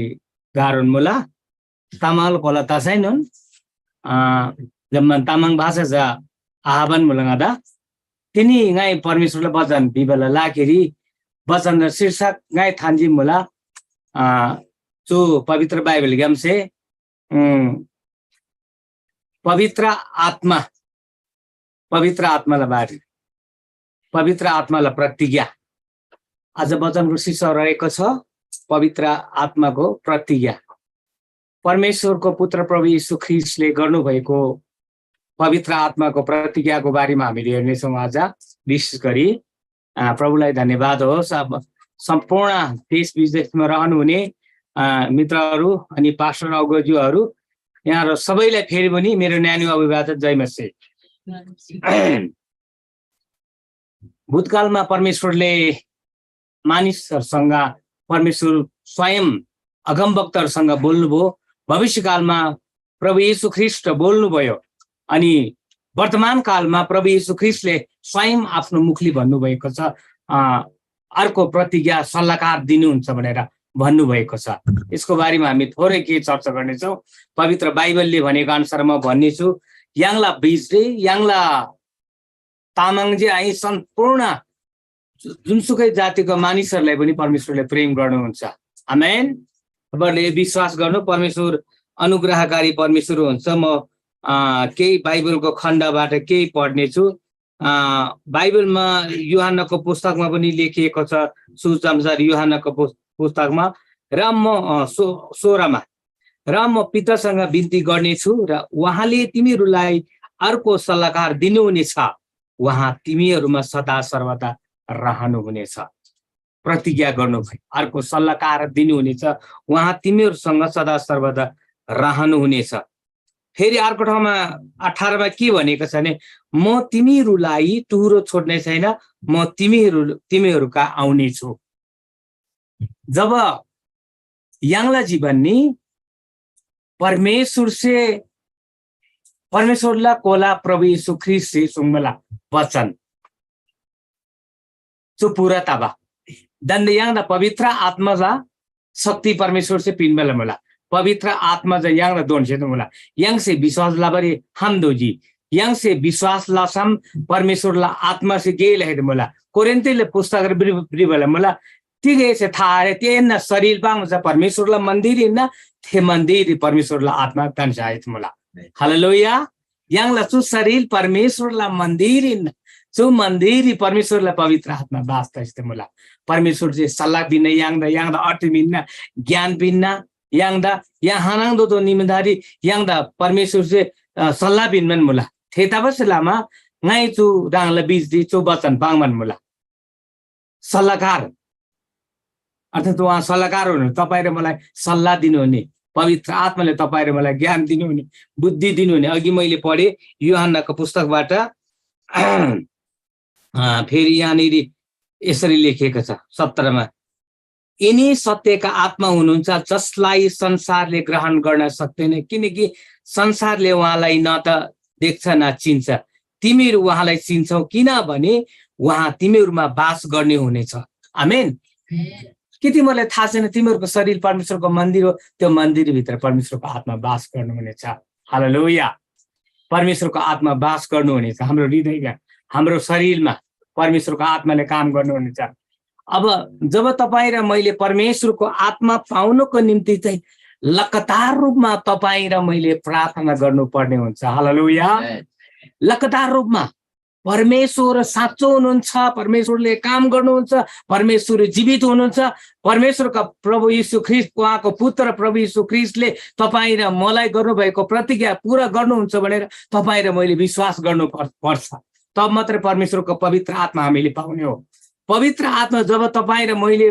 गारोन मुला तामाङ कोला तासाइनन् जम्मन तामाङ भाषा जा आह्वान मुलङादा तिनी गाई परमेश्वरलाई वचन बिबला लाखेरि वचन र शीर्षक गाई थान्जी मुला जो पवित्र बाइबल ग्याम्से पवित्र आत्मालाई बारे पवित्र आत्मालाई प्रतिज्ञा आज वचनको शीर्षक रहेको छ पवित्र आत्माको प्रतिज्ञा परमेश्वरको पुत्र प्रभु यीशु ख्रीष्टले गर्नुभएको पवित्र आत्माको प्रतिज्ञाको बारेमा हामीले हेर्नेछौँ आज विशेष गरी प्रभुलाई धन्यवाद होस् अब सम्पूर्ण देश विदेशमा रहनुहुने मित्रहरू अनि पास्टर अगुवाज्यूहरू यहाँहरू सबैलाई फेरि पनि मेरो न्यानो अभिवादन जय मसी भूतकालमा परमेश्वरले मानिसहरूसँग परमेश्वर स्वयं अगमवक्ताहरूसँग बोल्नुभयो भविष्यकालमा प्रभु यीशु ख्रीष्ट बोल्नुभयो अनि वर्तमान कालमा प्रभु यीशु ख्रीष्टले स्वयं आफ्नो मुखले भन्नुभएको छ अर्को प्रतिज्ञा सल्लाहकार दिनुहुन्छ भनेर भन्नुभएको छ यसको बारेमा हामी थोरै के चर्चा गर्नेछौँ पवित्र बाइबलले भनेको अनुसार म भन्नेछु याङला बिजले याङला तामाङजे आई सम्पूर्ण जुनसुकै जातिको मानिसहरूलाई पनि परमेश्वरले प्रेम गर्नुहुन्छ आमेन तपाईँहरूले विश्वास गर्नु परमेश्वर अनुग्रहकारी परमेश्वर हुन्छ म केही बाइबलको खण्डबाट केही पढ्नेछु बाइबलमा युहानको पुस्तकमा पनि लेखिएको छ सुसमाचार युहानको पुस्तकमा र म 16मा र म पितासँग बिन्ती गर्नेछु र उहाँले तिमीहरूलाई अर्को सल्लाहकार दिनुहुनेछ उहाँ तिमीहरूमा सदा सर्वदा रहनुहुनेछ प्रतिज्ञा गर्नुभयो अर्को सल्लाहकार दिनुहुनेछ उहाँ तिमीहरूसँग सदा सर्वदा रहनुहुनेछ फेरि अर्को ठाउँमा 18मा के भनेको छ भने म तिमीहरूलाई टुहुरो छोड्ने छैन म तिमीहरूका आउने छु जब याङला जीवन नि परमेश्वरला कोला प्रभु यीशु ख्रीष्ट से सुंगमला वचन जो पूरा तबा दंड याङला पवित्र आत्मा जा शक्ति परमेश्वर से पिनबला मला पवित्र आत्मा जा याङला दोन से मला याङ से विश्वास लाबरी हम दोजी याङ से विश्वास लासम परमेश्वरला आत्मा से गेल है मला कोरिन्थीले पुस्तक बिबला मला तिगे से थारे तेन शरीर पाङ परमेश्वरला मन्दिर न थे मन्दिर परमेश्वरला आत्मा तन्सायत मला हालेलुया याङला चु शरीर परमेश्वरला मन्दिर जो मन्दिर परमेश्वरलाई पवित्र आत्मा बास्ता इस्ते मुला परमेश्वर जे सल्लाह बिना यांगदा अर्थ बिना ज्ञान बिना यांगदा या हानांदो तो निमदारी यांगदा परमेश्वर जे सल्लाह बिनमन मुला थेता बस लामा ngai chu rang la bis di chu bachan pangman mula सल्लाहकार अर्थात् उहाँ सल्लाहकार हुनु तपाईँ र मलाई सल्लाह दिनुहुने पवित्र आत्माले तपाईँ र मलाई ज्ञान दिनुहुने बुद्धि दिनुहुने अघि मैले पढे यूहन्नाको पुस्तकबाट फेरि यहाँनिर यसरी लेखिएको छ 17 मा यिनी सत्यका आत्मा हुनुहुन्छ जसलाई संसारले ग्रहण गर्न सक्दैन किनकि संसारले उहाँलाई न त देख्छ न चिन्छ तिमीहरू उहाँलाई चिन्छौ किनभने उहाँ तिमीहरूमा बास गर्ने हुनेछ आमेन के तिमीहरूलाई थाहा छैन तिमीहरूको शरीर परमेश्वरको मन्दिर हो त्यो मन्दिरभित्र परमेश्वरको आत्मा बास गर्नुहुनेछ हालेलुया परमेश्वरको आत्मा बास गर्नुहुनेछ हाम्रो हृदयमा हाम्रो शरीरमा परमेश्वरको आत्माले काम गर्नुहुनेछ अब जब तपाईँ र मैले परमेश्वरको आत्मा पाउनको निम्ति चाहिँ लगातार रूपमा तपाईँ र मैले प्रार्थना गर्नुपर्ने हुन्छ हालेलुया लगातार रूपमा परमेश्वर साँचो हुनुहुन्छ परमेश्वरले काम गर्नुहुन्छ परमेश्वर जीवित हुनुहुन्छ परमेश्वरका प्रभु यीशु ख्रीष्ट उहाँको पुत्र प्रभु यीशु ख्रीष्टले तपाईँ र मलाई गर्नुभएको प्रतिज्ञा पूरा गर्नुहुन्छ भनेर तपाईँ र मैले विश्वास गर्नु पर्छ तब मात्रै परमेश्वरको पवित्र आत्मा हामीले पाउने हो पवित्र आत्मा जब तपाईँ र मैले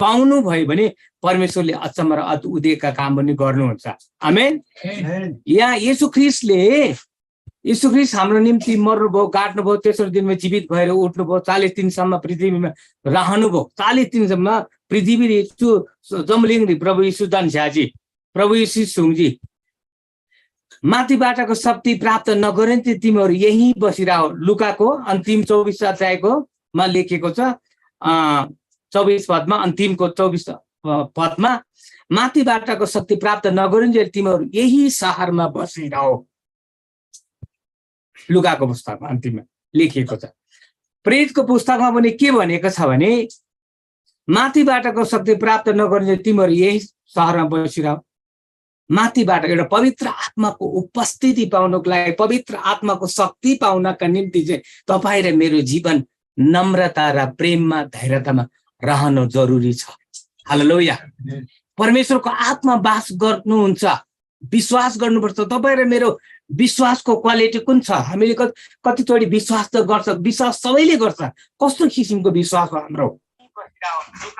पाउनु भयो भने परमेश्वरले अचम्म र उदयका काम पनि गर्नुहुन्छ आमेन यहाँ यीशु ख्रीष्ट हाम्रो निम्ति मर्नुभयो काट्नुभयो तेस्रो दिनमा जीवित भएर उठ्नुभयो 40 दिनसम्म पृथ्वीमा रहनुभयो 40 दिनसम्म पृथ्वी जमलिङ प्रभु यीशु दानझ्याजी प्रभु यीशु सुङजी माथिबाटको शक्ति प्राप्त नगरे तिमीहरू यही बसिरह लुकाको अन्तिम 24 अध्यायको मा लेखेको छ 24 पदमा अन्तिमको 24 पदमा माथिबाटको शक्ति प्राप्त नगरिन्जेल तिमीहरू यही शहरमा बसिरह लुकाको पुस्तकमा अन्तिममा लेखिएको छ प्रेरितको पुस्तकमा पनि के भनेको छ भने माथिबाटको शक्ति प्राप्त नगरिने तिमीहरू यही शहरमा बसिरह माथिबाट एउटा पवित्र आत्माको उपस्थिति पाउनको लागि पवित्र आत्माको शक्ति पाउनका निम्ति चाहिँ तपाईँ र मेरो जीवन नम्रता र प्रेममा धैर्यतामा रहनु जरुरी छ हालेलुया परमेश्वरको आत्मा बास गर्नुहुन्छ विश्वास गर्नुपर्छ तपाईँ र मेरो विश्वासको क्वालिटी कुन छ हामीले कतिचोटि विश्वास त गर्छ विश्वास सबैले गर्छ कस्तो किसिमको विश्वास हो हाम्रो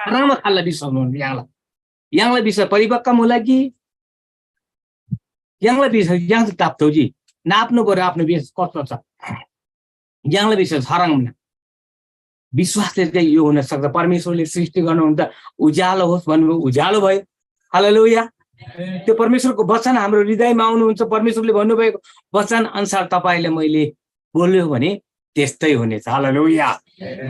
राम्रो खालको विश्वास हो यहाँलाई विश्वास परिपक्व होला कि यहाँलाई विश्वास यहाँ ताप्थ्यो जी नाप्नु पर्यो आफ्नो विश्वास कस्तो छ यहाँलाई विश्वास हराउन विश्वासले चाहिँ यो हुन सक्छ परमेश्वरले सृष्टि गर्नुहुन्छ उज्यालो होस् भन्नुभयो उज्यालो भयो हालेलुया त्यो परमेश्वरको वचन हाम्रो हृदयमा आउनुहुन्छ परमेश्वरले भन्नुभएको वचन अनुसार तपाईले मैले बोल्यो भने त्यस्तै हुनेछ हालेलुया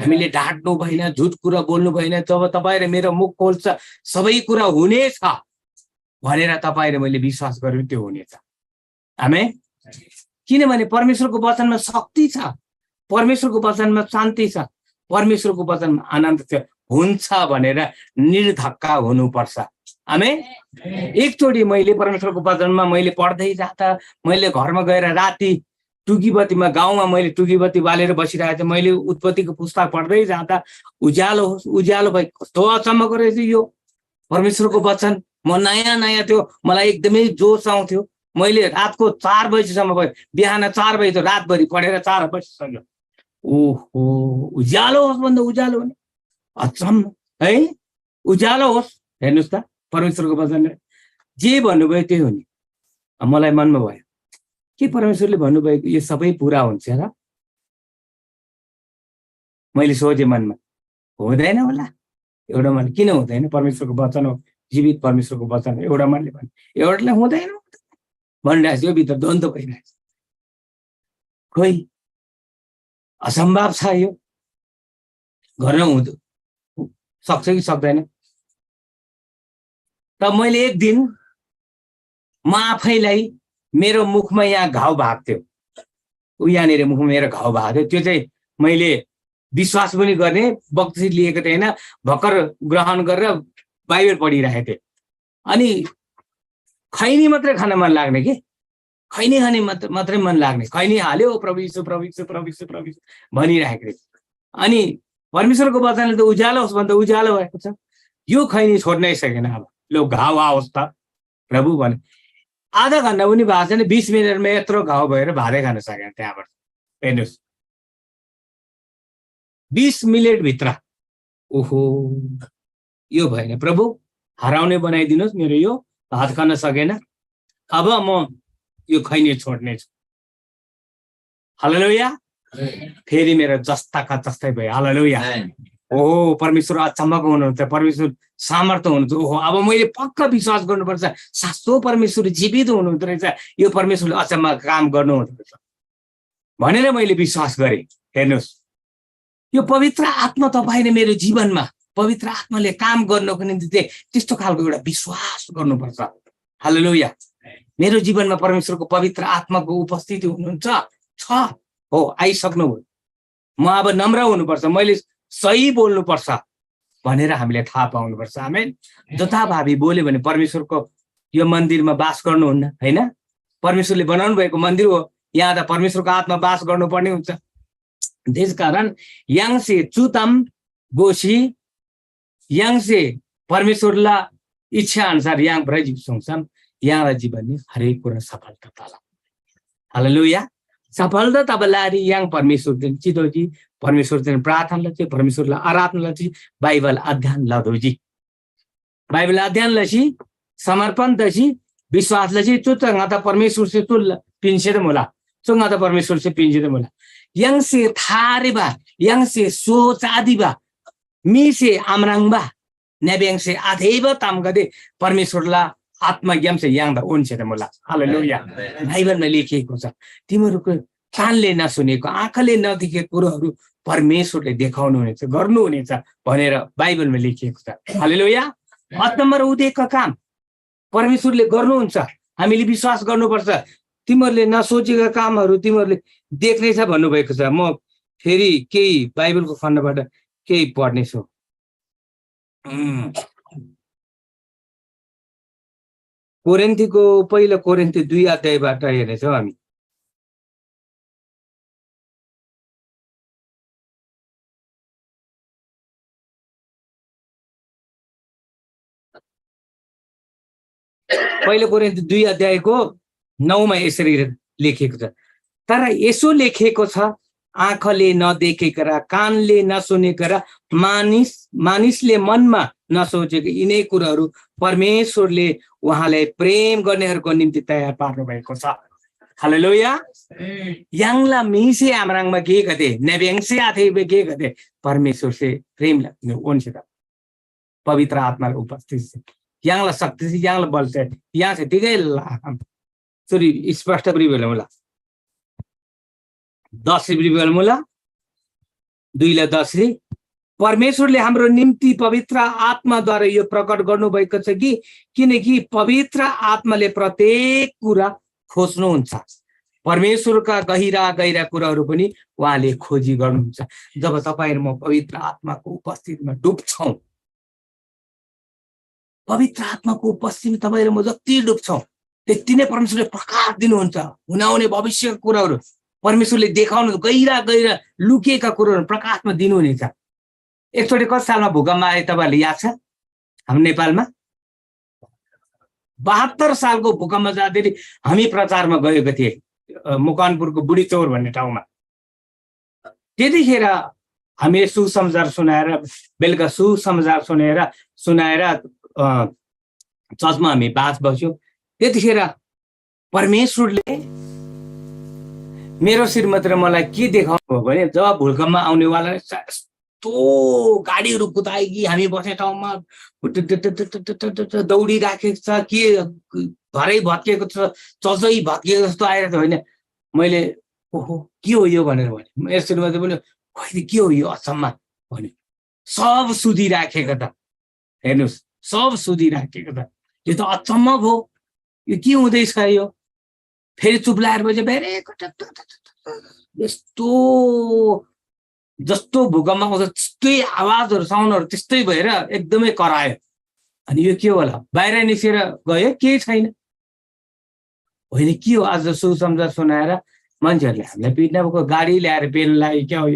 हामीले ढाट्नु भएन झुट कुरा बोल्नु भएन जब तपाईँ र मेरो मुख खोल्छ सबै कुरा हुनेछ भनेर तपाईँ र मैले विश्वास गर्नु त्यो हुनेछ आमेन किनभने परमेश्वरको वचनमा शक्ति छ परमेश्वरको वचनमा शान्ति छ परमेश्वरको वचनमा आनन्द छ हुन्छ भनेर निर्धक्का हुनुपर्छ आमेन एकचोटि मैले परमेश्वरको वचनमा मैले पढ्दै जाँदा मैले घरमा गएर राति टुकीबत्तीमा गाउँमा मैले टुकीबत्ती बालेर बसिरहेको थिएँ मैले उत्पत्तिको पुस्तक पढ्दै जाँदा उज्यालो भई कस्तो अचम्मको रहेछ यो परमेश्वरको वचन म नयाँ थियो मलाई एकदमै जोस आउँथ्यो मैले रातको 4 बजीसम्म भयो बिहान 4 बजी त रातभरि पढेर 4 बजीसम्म ओहो उज्यालो होस् भन्दा उज्यालो भने अचम्म है उज्यालो होस् हेर्नुहोस् त परमेश्वरको वचनले जे भन्नुभयो त्यही हो नि मलाई मनमा भयो के परमेश्वरले भन्नुभएको यो सबै पुरा हुन्छ र मैले सोचे मनमा हुँदैन होला एउटा मन किन हुँदैन परमेश्वरको वचन हो जीवित परमेश्वरको वचन हो एउटा मनले भने एउटाले हुँदैन भनिरहेको यो भित्र द्वन्द्व भइरहेको खोइ असम्भव छ यो गर्न हुँदो सक्छ कि सक्दैन त मैले एक दिन म आफैलाई मेरो मुखमा यहाँ घाउ भएको थियो यहाँनिर मुखमा मेरो घाउ भएको थियो त्यो चाहिँ मैले विश्वास पनि गर्ने बक्सी लिएको थिएन भर्खर ग्रहण गरेर बाइबल पढिरहेको थिएँ अनि खैनी मात्रै खान मन लाग्ने कि खैनी खाने मात्रै मन लाग्ने, खैनी हाल्यो प्रभु यीशु प्रभु यीशु प्रभु यीशु प्रभु यीशु भनिरहेको रहेछ। अनि परमेश्वरको वचनले त उज्यालो होस् भन्दा उज्यालो भएको छ। यो खैनी छोड्नै सकेन। अब लो घाउ आओस् त प्रभु भने। आधा घन्टा पनि भएको छैन, 20 मिनटमा यत्रो घाउ भएर भातै खान सकेन त्यहाँबाट। हेर्नुहोस् 20 मिनटभित्र ओहो यो भएन प्रभु, हराउने बनाइदिनुहोस्, मेरो यो भात खान सकेन, अब म यो खैनी छोड्नेछु। हालेलुया। फेरि मेरो जस्ताका जस्तै भयो। हालेलुया। ओहो परमेश्वर अचम्मको हुनुहुन्छ, परमेश्वर सामर्थ्य हुनुहुन्छ। ओहो अब मैले पक्का विश्वास गर्नुपर्छ, साँचो परमेश्वर जीवित हुनुहुँदो रहेछ, यो परमेश्वरले अचम्म काम गर्नुहुँदो रहेछ भनेर मैले विश्वास गरेँ। हेर्नुहोस् यो पवित्र आत्मा तपाईँले मेरो जीवनमा पवित्र आत्माले काम गर्नको निम्ति त्यस्तो खालको एउटा विश्वास गर्नुपर्छ। हालेलुया। मेरो जीवनमा परमेश्वरको पवित्र आत्माको उपस्थिति हुनुहुन्छ छ हो, आइसक्नुभयो। म अब नम्र हुनुपर्छ, मैले सही बोल्नुपर्छ भनेर हामीले थाहा पाउनुपर्छ। आमेन। जथाभावी बोल्यो भने परमेश्वरको यो मन्दिरमा बास गर्नुहुन्न, होइन? परमेश्वरले बनाउनु भएको मन्दिर हो, यहाँ त परमेश्वरको आत्मा बास गर्नुपर्ने हुन्छ। त्यसकारण याङसे चुताम गोसी याङसे परमेश्वरलाई इच्छा अनुसार यहाँ ब्रजिब सुन्छन्, यहाँलाई जीवनले हरेक कुरा सफलता पाला। हालेलुया। सफलता तपाईँलाई यहाँ परमेश्वर दिन चिदोजी, परमेश्वर दिन प्रार्थना लची, परमेश्वरलाई आराधना लची, बाइबल अध्ययन लदोजी, बाइबल अध्ययन लची, समर्पण दची, विश्वास लची, चुतंगा त परमेश्वर से तुल पिंचे त मोला, चुंगा त परमेश्वर से पिंचे त मोला, yang से थारे बा, yang से सोच आदि बा, मी से आमरांग बा, नेबेंग से आधेब ताम गदे परमेश्वरला आत्मा ज्ञान से yang दा उनसे त मोला। हालेलुया। बाइबलमा लेखिएको छ, तिमीहरूको कानले नसुनेको, आँखाले नदेखेको कुरोहरू परमेश्वरले देखाउनुहुनेछ, गर्नुहुनेछ भनेर बाइबलमा लेखिएको छ। हालेलुया। अचम्म र उदेकको काम परमेश्वरले गर्नुहुन्छ, हामीले विश्वास गर्नुपर्छ। तिमीहरूले नसोचेका कामहरू तिमीहरूले देख्नेछ भन्नुभएको छ। म फेरि केही बाइबलको खण्डबाट केही पढ्नेछु। कोरिन्थीको पहिलो कोरिन्थी 2 अध्यायबाट हेर्नेछौँ हामी। पहिलो कोरिन्थी 2 अध्यायको 9 मा यसरी लेखिएको छ, तर यसो लेखिएको छ, आँखाले नदेखेका र कानले नसुनेका र मानिसले मनमा नसोचेको यिनै कुराहरू परमेश्वरले उहाँलाई प्रेम गर्नेहरूको निम्ति तयार पार्नु भएको छ। हालेलुया। यांगला मीसे आमरांगमा के गते नेबेंगसे आथे के गते परमेश्वर से प्रेम लाग्ने उनसे पवित्र आत्मा उपस्थित से यांगला शक्ति से यांगला बल से यहाँ से दिगै सरी स्पष्ट बिबल होला 10 बिबल होला 2:10 परमेश्वरले हाम्रो निम्ति पवित्र आत्माद्वारा यो प्रकट गर्नु भएको छ कि किनकि पवित्र आत्माले प्रत्येक कुरा खोज्नुहुन्छ, परमेश्वरका गहिरा गहिरा कुराहरू पनि उहाँले खोजी गर्नुहुन्छ। जब तपाईहरु म पवित्र आत्माको उपस्थितिमा डुब्छौं, पवित्र आत्माको उपस्थितिमा तपाईहरु म जति डुब्छौं त्यति नै परमेश्वरले प्रकाश दिनुहुन्छ। हुनआउने भविष्यका कुराहरू परमेश्वरले देखाउनु, गहिरा गहिरा लुकेका कुराहरू प्रकाशमा दिनुहुनेछ। एकचोटि कति सालमा भूकम्प आए तपाईहरुले याद छ? हाम्रो नेपालमा 72 सालको भूकम्प जाँदाखेरि हामी प्रचारमा गएको थिए मकवानपुरको बुढी चौर भन्ने ठाउँमा। त्यतिखेर हामीले सुसमाचार सुनाएर बेलुका सुसमाचार सुनाएर चर्चमा हामी बास बस्यौं। त्यतिखेर परमेश्वरले मेरो श्रीमती र मलाई के देखाउनु भयो भने जब भूकम्प आउनेवाला यस्तो गाडीहरू कुदाएकी हामी बस्ने ठाउँमा दौडिराखेको छ, के घरै भत्किएको छ, चचै भत्किएको जस्तो आएर होइन। मैले ओहो के हो यो भनेर भने मेरो श्रीमती पनि खै के हो यो अचम्म भन्यो। सब सुधिराखेको त हेर्नुहोस्, सब सुधिराखेको त यो त अचम्म भयो, यो के हुँदैछ यो? फेरि चुप लागेर बजे बेरे यस्तो जस्तो भूकम्प आउँछ त्यस्तै आवाजहरू साउन्डहरू त्यस्तै भएर एकदमै करायो। अनि यो के होला? बाहिर निस्केर गयो, केही छैन। होइन के हो आज सुसमाचार सुनाएर मान्छेहरूले हामीलाई पिट्नको गाडी ल्याएर पेल्नु लाग्यो क्या हो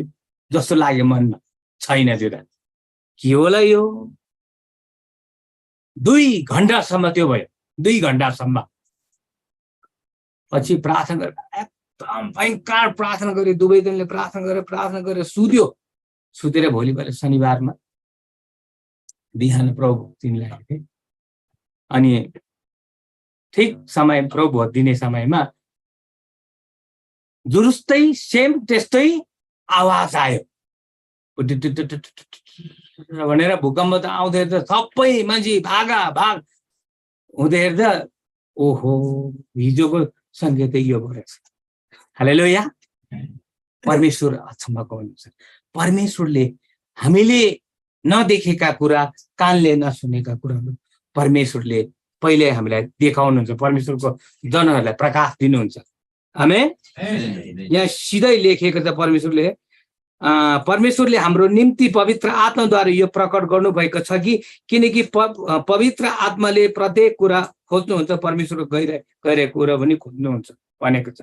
जस्तो लाग्यो मनमा। छैन त्यो त के होला यो। 2 घन्टासम्म त्यो भयो, 2 घन्टासम्म। पछि प्रार्थना गरेर एकदम भयङ्कर प्रार्थना गरे, दुवै दिनले प्रार्थना गरेर सुत्यो। सुतेर भोलिपल्ट शनिबारमा बिहान प्रभु तिमीलाई हेर्थे। अनि ठिक समय प्रभु दिने समयमा जुरुस्तै सेम त्यस्तै आवाज आयो भनेर भूकम्प त आउँदै हेर्दा सबै मान्छे भाग हुँदै हेर्दा ओहो हिजोको सङ्केत यो भएछ। हालेलुया। परमेश्वर अचम्मको हुनुहुन्छ। परमेश्वरले हामीले नदेखेका कुरा, कानले नसुनेका कुराहरू परमेश्वरले पहिले हामीलाई देखाउनुहुन्छ। परमेश्वरको जनहरूलाई प्रकाश दिनुहुन्छ। आमेन। यहाँ सिधै लेखेको छ परमेश्वरले हाम्रो निम्ति पवित्र आत्माद्वारा यो प्रकट गर्नुभएको छ कि किनकि पवित्र आत्माले प्रत्येक कुरा खोज्नुहुन्छ, परमेश्वरको गइरहेको कुरा पनि खोज्नुहुन्छ भनेको छ।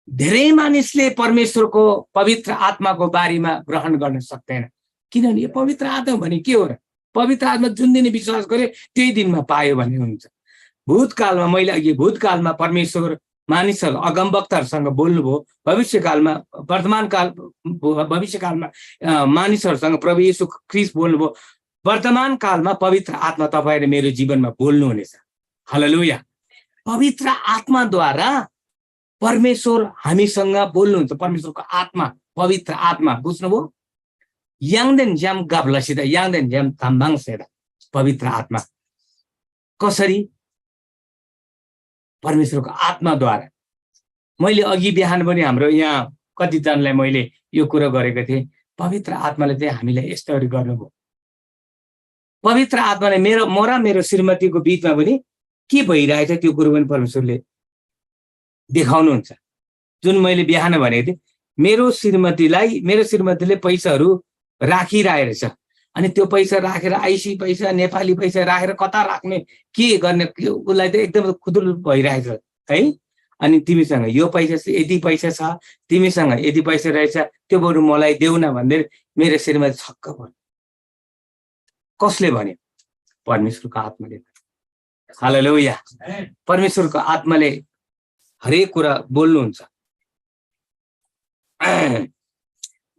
धेरै मानिसले परमेश्वरको पवित्र आत्माको बारेमा ग्रहण गर्न सक्दैन, किनभने यो पवित्र आत्मा भने के हो र? पवित्र आत्मा जुन दिन विश्वास गरे त्यही दिनमा पायो भन्ने हुन्छ। भूतकालमा मैले अघि भूतकालमा परमेश्वर मानिसहरू अगमवक्ताहरूसँग बोल्नुभयो, भविष्यकालमा मानिसहरूसँग प्रभु येशू ख्रीष्ट बोल्नुभयो, वर्तमान कालमा पवित्र आत्मा तपाईँ र मेरो जीवनमा बोल्नुहुनेछ। हालेलुया। पवित्र आत्माद्वारा परमेश्वर हामीसँग बोल्नुहुन्छ। परमेश्वरको आत्मा, पवित्र आत्मा, बुझ्नुभयो? याङदेन ज्याम गाब्लसित याङदेन ज्याम ताम्बाङसेदा पवित्र आत्मा कसरी? परमेश्वरको आत्माद्वारा। मैले अघि बिहान पनि हाम्रो यहाँ कतिजनालाई मैले यो कुरा गरेको थिएँ। पवित्र आत्माले चाहिँ हामीलाई यस्तोहरू गर्नुभयो। पवित्र आत्माले म र मेरो श्रीमतीको बिचमा पनि के भइरहेछ त्यो कुरो पनि परमेश्वरले देखाउनुहुन्छ। जुन मैले बिहान भनेको थिएँ, मेरो श्रीमतीले पैसाहरू राखिरहेछ, अनि त्यो पैसा राखेर आइसी पैसा, नेपाली पैसा राखेर कता राख्ने, के गर्ने, उसलाई त एकदम खुदुर भइरहेछ है। अनि तिमीसँग यो पैसा यति पैसा छ, तिमीसँग यति पैसा रहेछ, त्यो बरु मलाई देऊ न भन्दै मेरो श्रीमती छक्क भयो। कसले भन्यो? परमेश्वरको आत्माले। हालेलुया। परमेश्वरको आत्माले हरेक कुरा बोल्नुहुन्छ।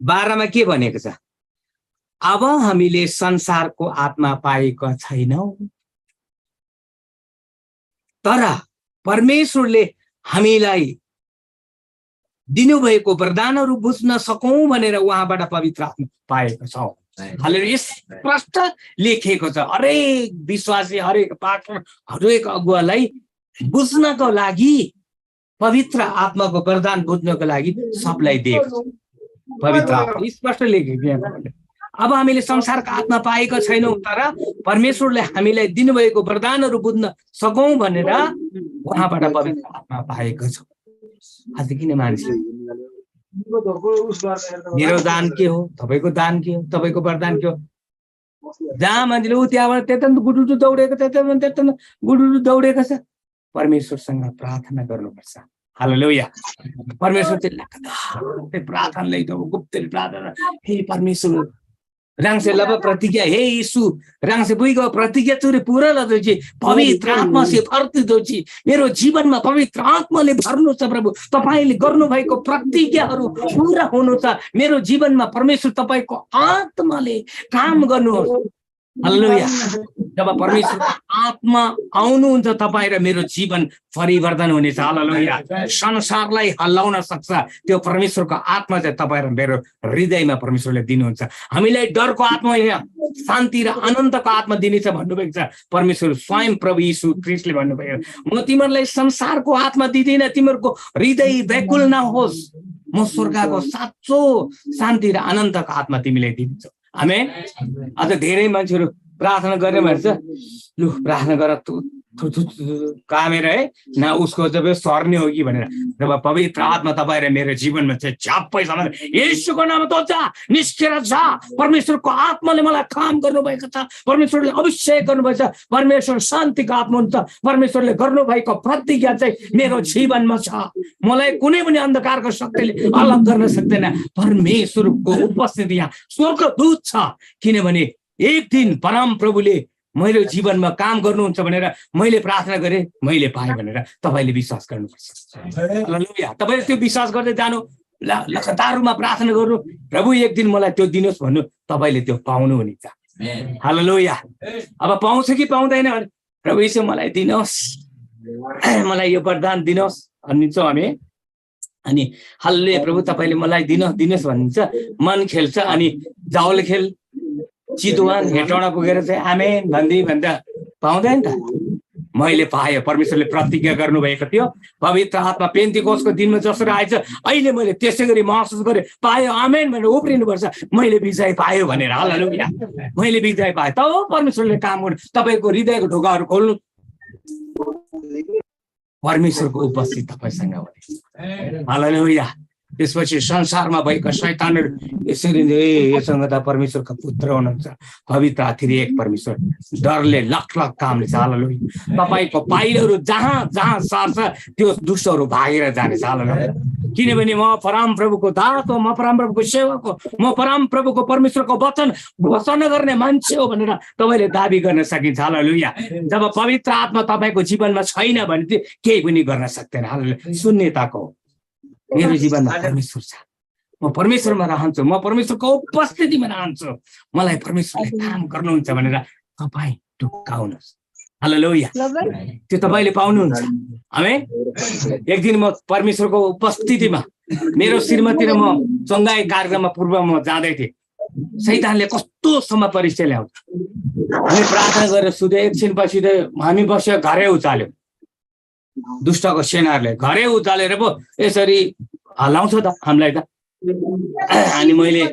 12मा के भनेको छ? अब हामीले संसारको आत्मा पाएका छैनौं, तर परमेश्वरले हामीलाई दिनुभएको वरदानहरू बुझ्न सकौं भनेर उहाँबाट पवित्र आत्मा पाएका छौं। हालेलुया। स्पष्ट लेखेको छ। हरेक विश्वासी, हरेक पास्टर, हरेक अगुवालाई बुझ्नको लागि, पवित्र आत्माको वरदान बुझ्नको लागि सबलाई दिएको छ पवित्र आत्मा। स्पष्ट लेखेको। अब हामीले संसारको आत्मा पाएका छैनौं, तर परमेश्वरले हामीलाई दिनुभएको वरदानहरू बुझ्न सकौं भनेर उहाँबाट पवित्र आत्मा पाएका छौं। आज किन मानिसले मेरो दान के हो, तपाईँको दान के हो, तपाईँको वरदान के हो? जहाँ मान्छेले त्यहाँबाट त्यता गुडुडु दौडेको, त्यता गुडुडु दौडेको छ। परमेश्वरसँग प्रार्थना गर्नुपर्छ। हालेलुया। परमेश्वर चाहिँ प्रार्थना लैदो, गुप्त प्रार्थना। हे परमेश्वर रांगसे लब प्रतिज्ञा, हे यीशु रांगसे बुइगो प्रतिज्ञा चोरी पूरा लदोची, पवित्र आत्मा से भर्ती दोची, मेरो जीवनमा पवित्र आत्माले भर्नु छ प्रभु। तपाईले गर्नु भएको प्रतिज्ञाहरू पूरा हुनु छ मेरो जीवनमा। परमेश्वर तपाईको आत्माले काम गर्नुहोस्। हालेलुया। जब परमेश्वर आत्मा आउनुहुन्छ तपाईँ र मेरो जीवन परिवर्तन हुनेछ। हालेलुया। संसारलाई हल्लाउन सक्छ त्यो परमेश्वरको आत्मा चाहिँ तपाईँ र मेरो हृदयमा परमेश्वरले दिनुहुन्छ। हामीलाई डरको आत्मा होइन, शान्ति र आनन्दको आत्मा दिनेछ भन्नुभएको छ परमेश्वर स्वयं प्रभु यीशु ख्रीष्टले भन्नुभयो। म तिमीहरूलाई संसारको आत्मा दिँदिन, तिमीहरूको हृदय व्याकुल नहोस्, म स्वर्गको साँचो शान्ति र आनन्दको आत्मा तिमीलाई दिन्छु। आमेन। अझ धेरै मान्छेहरू प्रार्थना गरेर भन्छ, लु प्रार्थना गर, कामेर है न उसको जब सर्ने हो कि भनेर जब पवित्र आत्मा तपाईँ र मेरो जीवनमा चाहिँ झ्याप्पै समाएर येशूको नाममा तो जा निस्केर जा, परमेश्वरको आत्माले मलाई काम गर्नुभएको छ, परमेश्वरले अभिषेक गर्नुभएको छ, परमेश्वर शान्तिको आत्मा हुन्छ, परमेश्वरले गर्नुभएको प्रतिज्ञा चाहिँ मेरो जीवनमा छ, मलाई कुनै पनि अन्धकारको शक्तिले अलग गर्न सक्दैन। परमेश्वरको उपस्थिति यहाँ स्वर्गदूत छ, किनभने एक दिन परम प्रभुले मेरो जीवनमा काम गर्नुहुन्छ भनेर मैले प्रार्थना गरेँ, मैले पाएँ भनेर तपाईँले विश्वास गर्नुपर्छ। हालेलुया। तपाईँले त्यो विश्वास गर्दै जानु, लगातार रूपमा प्रार्थना गर्नु, प्रभु एक दिन मलाई त्यो दिनुहोस् भन्नु, तपाईँले त्यो पाउनु हुनेछ। हालेलुया। अब पाउँछ कि पाउँदैन भने प्रभु यसो मलाई दिनुहोस्, मलाई यो वरदान दिनुहोस् भनिन्छौँ हामी। अनि हालेलुया प्रभु तपाईँले मलाई दिनुहोस् भनिन्छ, मन खेल्छ। अनि जाउल खेल चितुवान हेटौँडा पुगेर चाहिँ आमेन भन्दा पाउँदैन त। मैले पाएँ, परमेश्वरले प्रतिज्ञा गर्नुभएको थियो। पवित्र आत्मा पेन्तिकोसको दिनमा जसरी आएछ अहिले मैले त्यसै गरी महसुस गरेँ, पाएँ, आमेन भनेर उफ्रिनुपर्छ, मैले विजय पाएँ भनेर। हालेलुया। मैले विजय पाएँ। तब परमेश्वरले काम गर्नु, तपाईँको हृदयको ढोकाहरू खोल्नु, परमेश्वरको उपस्थिति तपाईँसँग हुने। हालेलुया। त्यसपछि संसारमा भएका शैतानहरू यसरी योसँग त परमेश्वरका पुत्र हुनुहुन्छ, पवित्र त्रिएक परमेश्वर डरले लख कामले छ। हालेलुया। तपाईँको पाइलहरू जहाँ जहाँ सर्छ त्यो दुष्टहरू भागेर जानेछ। हालेलुया। किनभने म परमप्रभुको दास हो, म परमप्रभुको सेवक हो, म परमप्रभुको परमेश्वरको वचन घोषणा गर्ने मान्छे हो भनेर तपाईँले दाबी गर्न सकिन्छ। हालेलुया। जब पवित्र आत्मा तपाईँको जीवनमा छैन भने चाहिँ केही पनि गर्न सक्दैन। हालेलुया। शून्यताको मेरो जीवनमा परमेश्वर छ, म परमेश्वरमा रहन्छु, म परमेश्वरको उपस्थितिमा रहन्छु, मलाई परमेश्वरले काम गर्नुहुन्छ भनेर तपाईँ ढुक्काउनुहोस्। हालेलुया। त्यो तपाईँले पाउनुहुन्छ। आमेन। एक दिन म परमेश्वरको उपस्थितिमा मेरो श्रीमती र म चङ्गाई कार्यक्रममा पूर्वमा जाँदै थिएँ। शैतानले कस्तोसम्म परीक्षा ल्याउँछ, हामी प्रार्थना गरेर सुधे एकछिनपछि हामी बस्यो, घरै उचाल्यो दुष्टको सेनाहरूले, घरै उचालेर पो यसरी हल्लाउँछ त हामीलाई त। अनि मैले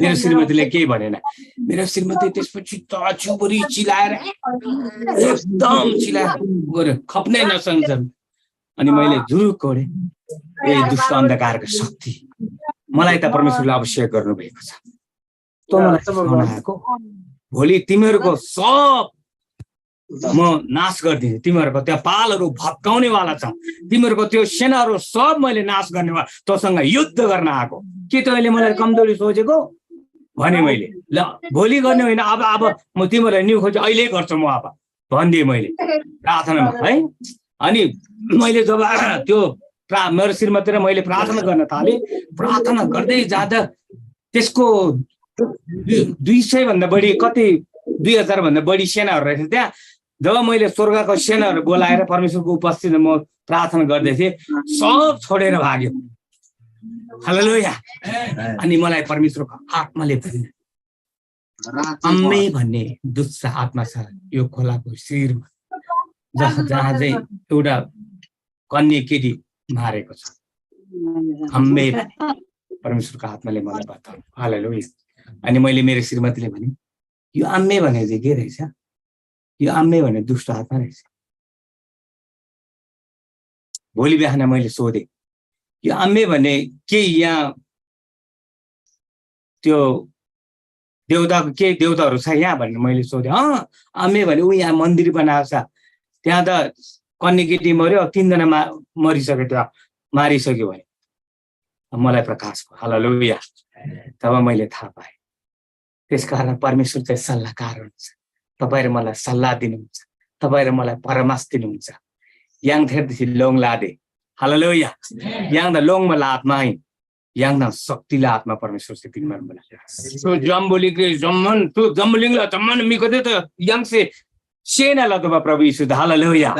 मेरो श्रीमतीले केही भनेन, मेरो श्रीमती त्यसपछि चुबुरी चिलाएर एकदम चिलाएर गयो, खप्नै नसक्छन्। अनि मैले जुरुक कोडेँ, ए दुष्ट अन्धकारको शक्ति, मलाई त परमेश्वरले अभिषेक गर्नुभएको छ, तँ मलाई आएको, भोलि तिमीहरूको सब म नाश गरिदिन्छु, तिमीहरूको त्यो पालहरू भत्काउनेवाला छ, तिमीहरूको त्यो सेनाहरू सब मैले नाश गर्नेवाला, तँसँग युद्ध गर्न आएको। के तैँले मलाई कमजोरी सोचेको भने मैले, ल भोलि गर्ने होइन, अब म तिमीहरूलाई न्यु खोज अहिले गर्छु म अब भनिदिएँ मैले प्रार्थनामा है। अनि मैले जब त्यो मेरो श्रीमती र मैले प्रार्थना गर्न थालेँ, प्रार्थना गर्दै जाँदा त्यसको 200 भन्दा बढी, कति 2000 भन्दा बढी सेनाहरू रहेछ त्यहाँ। जब मैले स्वर्गको सेनाहरू बोलाएर परमेश्वरको उपस्थितिमा म प्रार्थना गर्दै थिएँ, सब छोडेर भाग्यो। हालेलुया। अनि मलाई परमेश्वरको आत्माले भन्यो, अम्मे भन्ने दुष्ट आत्मा छ यो खोलाको शिरमा, जहाँ चाहिँ एउटा कन्या केटी मारेको छ। अम्मे परमेश्वरको आत्माले मलाई बताउनु। हालेलुया। अनि मैले मेरो श्रीमतीले भने, यो अम्मे भने चाहिँ के रहेछ, यो आम्मे भने दुष्ट आत्मा रहेछ। भोलि बिहान मैले सोधेँ, यो आम्मे भने के यहाँ त्यो देउताको के देउताहरू छ यहाँ भनेर मैले सोधेँ। आम्मे भने ऊ यहाँ मन्दिर बनाएको छ, त्यहाँ त कन्या केटी मऱ्यो, 3 जना मरिसक्यो, त्यो मारिसक्यो भने मलाई प्रकाश भयो। हालेलुया। तब मैले थाहा पाएँ, त्यसकारण परमेश्वर चाहिँ सल्लाहकार हुनुहुन्छ, तपाईँ र मलाई सल्लाह दिनुहुन्छ, तपाईँ र मलाई परामर्श दिनुहुन्छ। yang terdi long lade. Hallelujah. yang द long मलात्मा yang द शक्तिला आत्मा परमेश्वर से दिन मन बना। तो जम्बोली के जम्मन तो जम्बोलिंग ला जम्मन मी कदे तो yang से सेना ला तो प्रभु यीशु हालेलुया।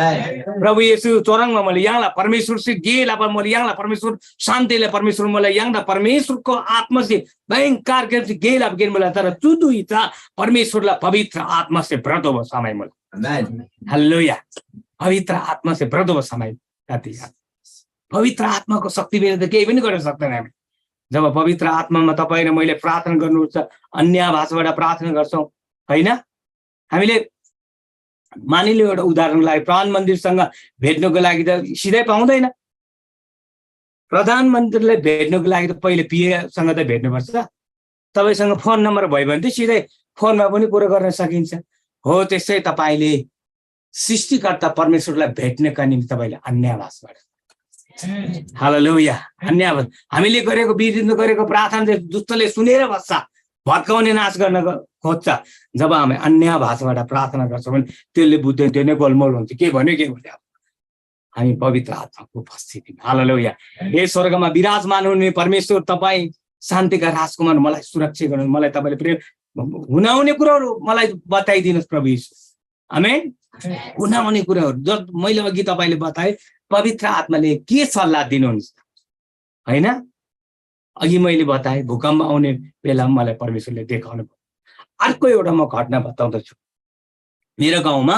प्रभु यीशु चोरंग में मलाई yang ला परमेश्वर से गेल अपन मलाई yang ला परमेश्वर शांति ला परमेश्वर मलाई yang द परमेश्वर को आत्मा से भयंकर के गेल अब गेल मलाई तर चुदु इता परमेश्वर ला पवित्र आत्मा से भ्रत हो समय मलाई। हालेलुया। पवित्र आत्मा से भ्रत हो समय कति पवित्र आत्मा को शक्ति बिना त केही पनि गर्न सक्दैन हामी। जब पवित्र आत्मामा तपाईं र मैले प्रार्थना गर्नुहुन्छ, अन्य भाषाबाट प्रार्थना गर्छौं हैन, हामीले मानिलिउँ एउटा उदाहरणको लागि प्रधानमन्त्रीसँग भेट्नुको लागि त सिधै पाउँदैन। प्रधानमन्त्रीले भेट्नुको लागि त पहिले पिएसँग त भेट्नुपर्छ। तपाईँसँग फोन नम्बर भयो भने त सिधै फोनमा पनि कुरो गर्न सकिन्छ। हो त्यसै तपाईँले सृष्टिकर्ता परमेश्वरलाई भेट्नका निम्ति तपाईँले अन्यावासबाट, हालेलुया, अन्यावास, हामीले गरेको विरुद्ध गरेको प्रार्थना चाहिँ दुष्टले सुनेर बस्छ, भत्काउने नाश गर्न खोज्छ। जब हामी अन्य भाषाबाट प्रार्थना गर्छौँ भने त्यसले बुझ्दैन, त्यो नै गोलमोल हुन्छ। के भन्यो हामी पवित्र आत्माको उपस्थिति, हालेलुया। हे स्वर्गमा विराजमान हुने परमेश्वर, तपाईँ शान्तिका राजकुमार, मलाई सुरक्षा गर्नु, मलाई तपाईँले प्रेम हुनाउने कुराहरू मलाई बताइदिनुहोस् प्रभु यीशु। आमेन। हुनाउने कुराहरू जब मैले अघि तपाईँले बताएँ, पवित्र आत्माले के सल्लाह दिनुहुन्छ होइन। अघि मैले बताएँ भूकम्प आउने बेलामा मलाई परमेश्वरले देखाउनु भयो। अर्को एउटा म घटना बताउँदछु। मेरो गाउँमा,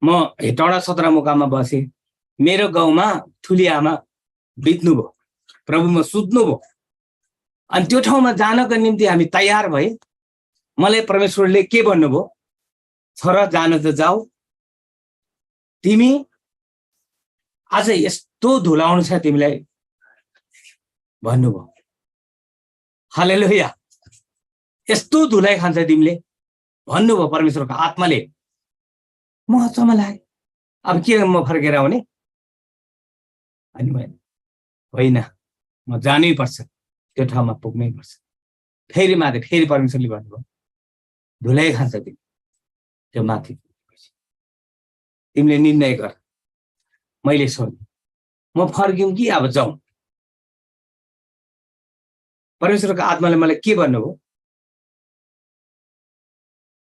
म हेटौडा सदरमुकाममा बसेँ। मेरो गाउँमा ठुली आमा बित्नुभयो, प्रभुमा सुत्नुभयो। अनि त्यो ठाउँमा जानको निम्ति हामी तयार भए। मलाई परमेश्वरले के भन्नुभयो, छोरा जान त जाऊ, तिमी आज यस्तो धुलाउनु छ तिमीलाई भन्नुभयो। हालेलुया, यस्तो धुलाइ खान्छ तिमीले भन्नुभयो परमेश्वरको आत्माले। म अचम्म लाग्यो, अब के म फर्केर आउने? अनि होइन, म जानै पर्छ, त्यो ठाउँमा पुग्नै पर्छ। फेरि माथि फेरि परमेश्वरले भन्नुभयो, धुलाइ खान्छ तिमी, त्यो माथि तिमीले निर्णय गर। मैले सोधेँ, म फर्क्यौँ कि अब जाउँ? परमेश्वरको आत्माले मलाई के भन्नुभयो,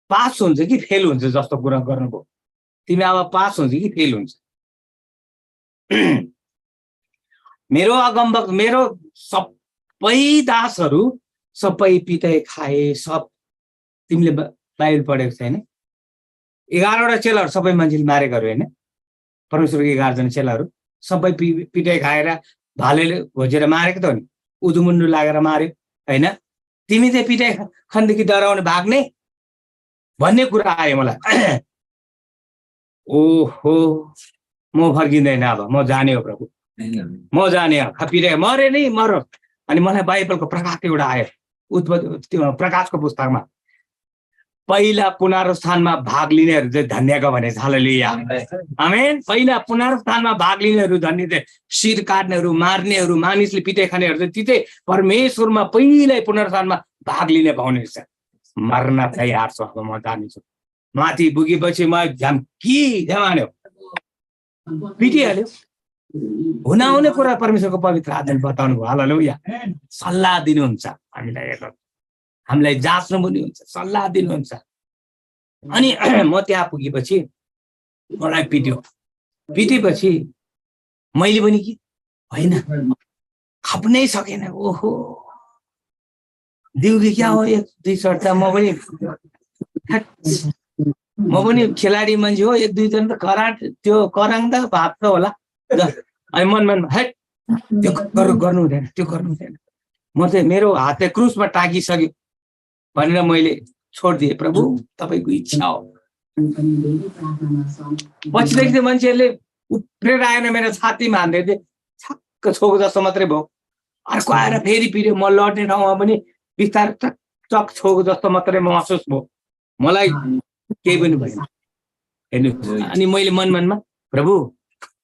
पास हुन्छ कि फेल हुन्छ जस्तो कुरा गर्नुभयो। तिमी अब पास हुन्छ कि फेल हुन्छ? मेरो अगमवक्त, मेरो सबै दासहरू सबै पिटाइ खाए, सब तिमीले बाइबल पढेको छैन? 11वटा चेलाहरू सबै मान्छेले मारेको होइन? परमेश्वरको 11 जना चेलाहरू सबै पिटाइ खाएर भालेले घोजेर मारेको त हो नि, उदुमुन्डु लागेर मार्यो होइन? तिमी चाहिँ पिटाइ खानदेखि डराउने भाग्ने भन्ने कुरा आयो मलाई। ओहो, म फर्किँदैन, अब म जाने हो प्रभु, म जाने हो। पिटाइ मरे नै मरो। अनि मलाई बाइबलको प्रकाश एउटा आयो, उत्पत्ति प्रकाशको पुस्तकमा, पहिला पुनरुत्थानमा भाग लिनेहरू चाहिँ धन्यको भने। हालेलुया, आमेन। पहिला पुनरुत्थानमा भाग लिनेहरू धन्य चाहिँ, शिर काट्नेहरू, मार्नेहरू, मानिसले पिटाइ खानेहरू चाहिँ ती चाहिँ परमेश्वरमा पहिल्यै पुनरुत्थानमा भाग लिने पाउने रहेछ। मर्न तयार छु, अब म जानेछु। माथि पुगेपछि म झ्यामान्यो, पिटिहाल्यो। हुनाउने कुरा परमेश्वरको पवित्र आत्माले बताउनु भयो। हालेलुया, सल्लाह दिनुहुन्छ हामीलाई, हामीलाई जाँच्नु पनि हुन्छ, सल्लाह दिनुहुन्छ। अनि म त्यहाँ पुगेपछि मलाई पिटेपछि मैले पनि कि होइन, खप्नै सकेन। ओहो, दिउ कि क्या हो, 1-2 सर्ट म पनि खेलाडी मान्छे हो, 1-2 जना त त्यो कराङ त भाग्छ होला। अनि मनमा हेट, त्यो गर्नु हुँदैन, त्यो गर्नु हुँदैन। म चाहिँ मेरो हात क्रुसमा टाकिसक्यो भनेर मैले छोडिदिएँ। प्रभु तपाईँको इच्छा हो। पछिदेखि त्यो मान्छेहरूले उफ्रेर आएन, मेरो छातीमा हान्दै थिए, छक्क छोको जस्तो मात्रै भयो। अर्को आएर फेरि पिर्यो, म लड्ने ठाउँमा पनि बिस्तारै चक छोको जस्तो मात्रै महसुस भयो, मलाई केही पनि भएन। हेर्नु, अनि मैले मनमा प्रभु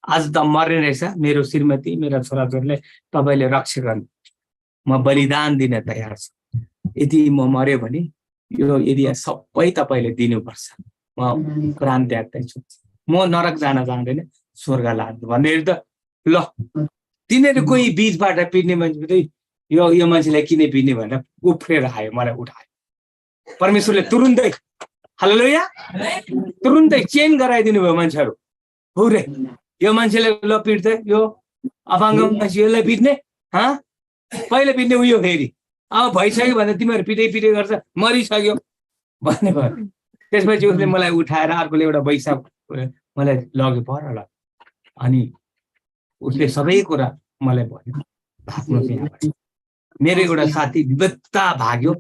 आज त मर्ने रहेछ मेरो श्रीमती, मेरा छोराछोरीले, तपाईँले रक्षा गर्नु, म बलिदान दिन तयार छु। यदि म मर्यो भने यो एरिया सबै तपाईँले दिनुपर्छ, म प्राण त्याग्दैछु, म नरक जान चाहँदैन, स्वर्ग लाग्नु भनेर त। ल, तिनीहरू कोही बीचबाट पिट्ने मान्छे चाहिँ यो मान्छेलाई किन पिट्ने भनेर उफ्रेर आयो, मलाई उठायो परमेश्वरले तुरुन्तै। हालेलुया, तुरुन्तै चेन्ज गराइदिनु भयो मान्छेहरू। हो रे, यो मान्छेले ल पिट्दै, यो अपाङ्ग मान्छे यसलाई पिट्ने, पहिले पिट्ने उयो, फेरि अब भइसक्यो भने तिमीहरू पिटाइ गर्छ, मरिसक्यो भन्ने भयो। त्यसपछि उसले मलाई उठाएर अर्कोले एउटा पैसा मलाई लग्यो पर ल। अनि उसले सबै कुरा मलाई भन्यो, भाग्नु चाहिँ। मेरो एउटा साथी विपत्ता भाग्यो।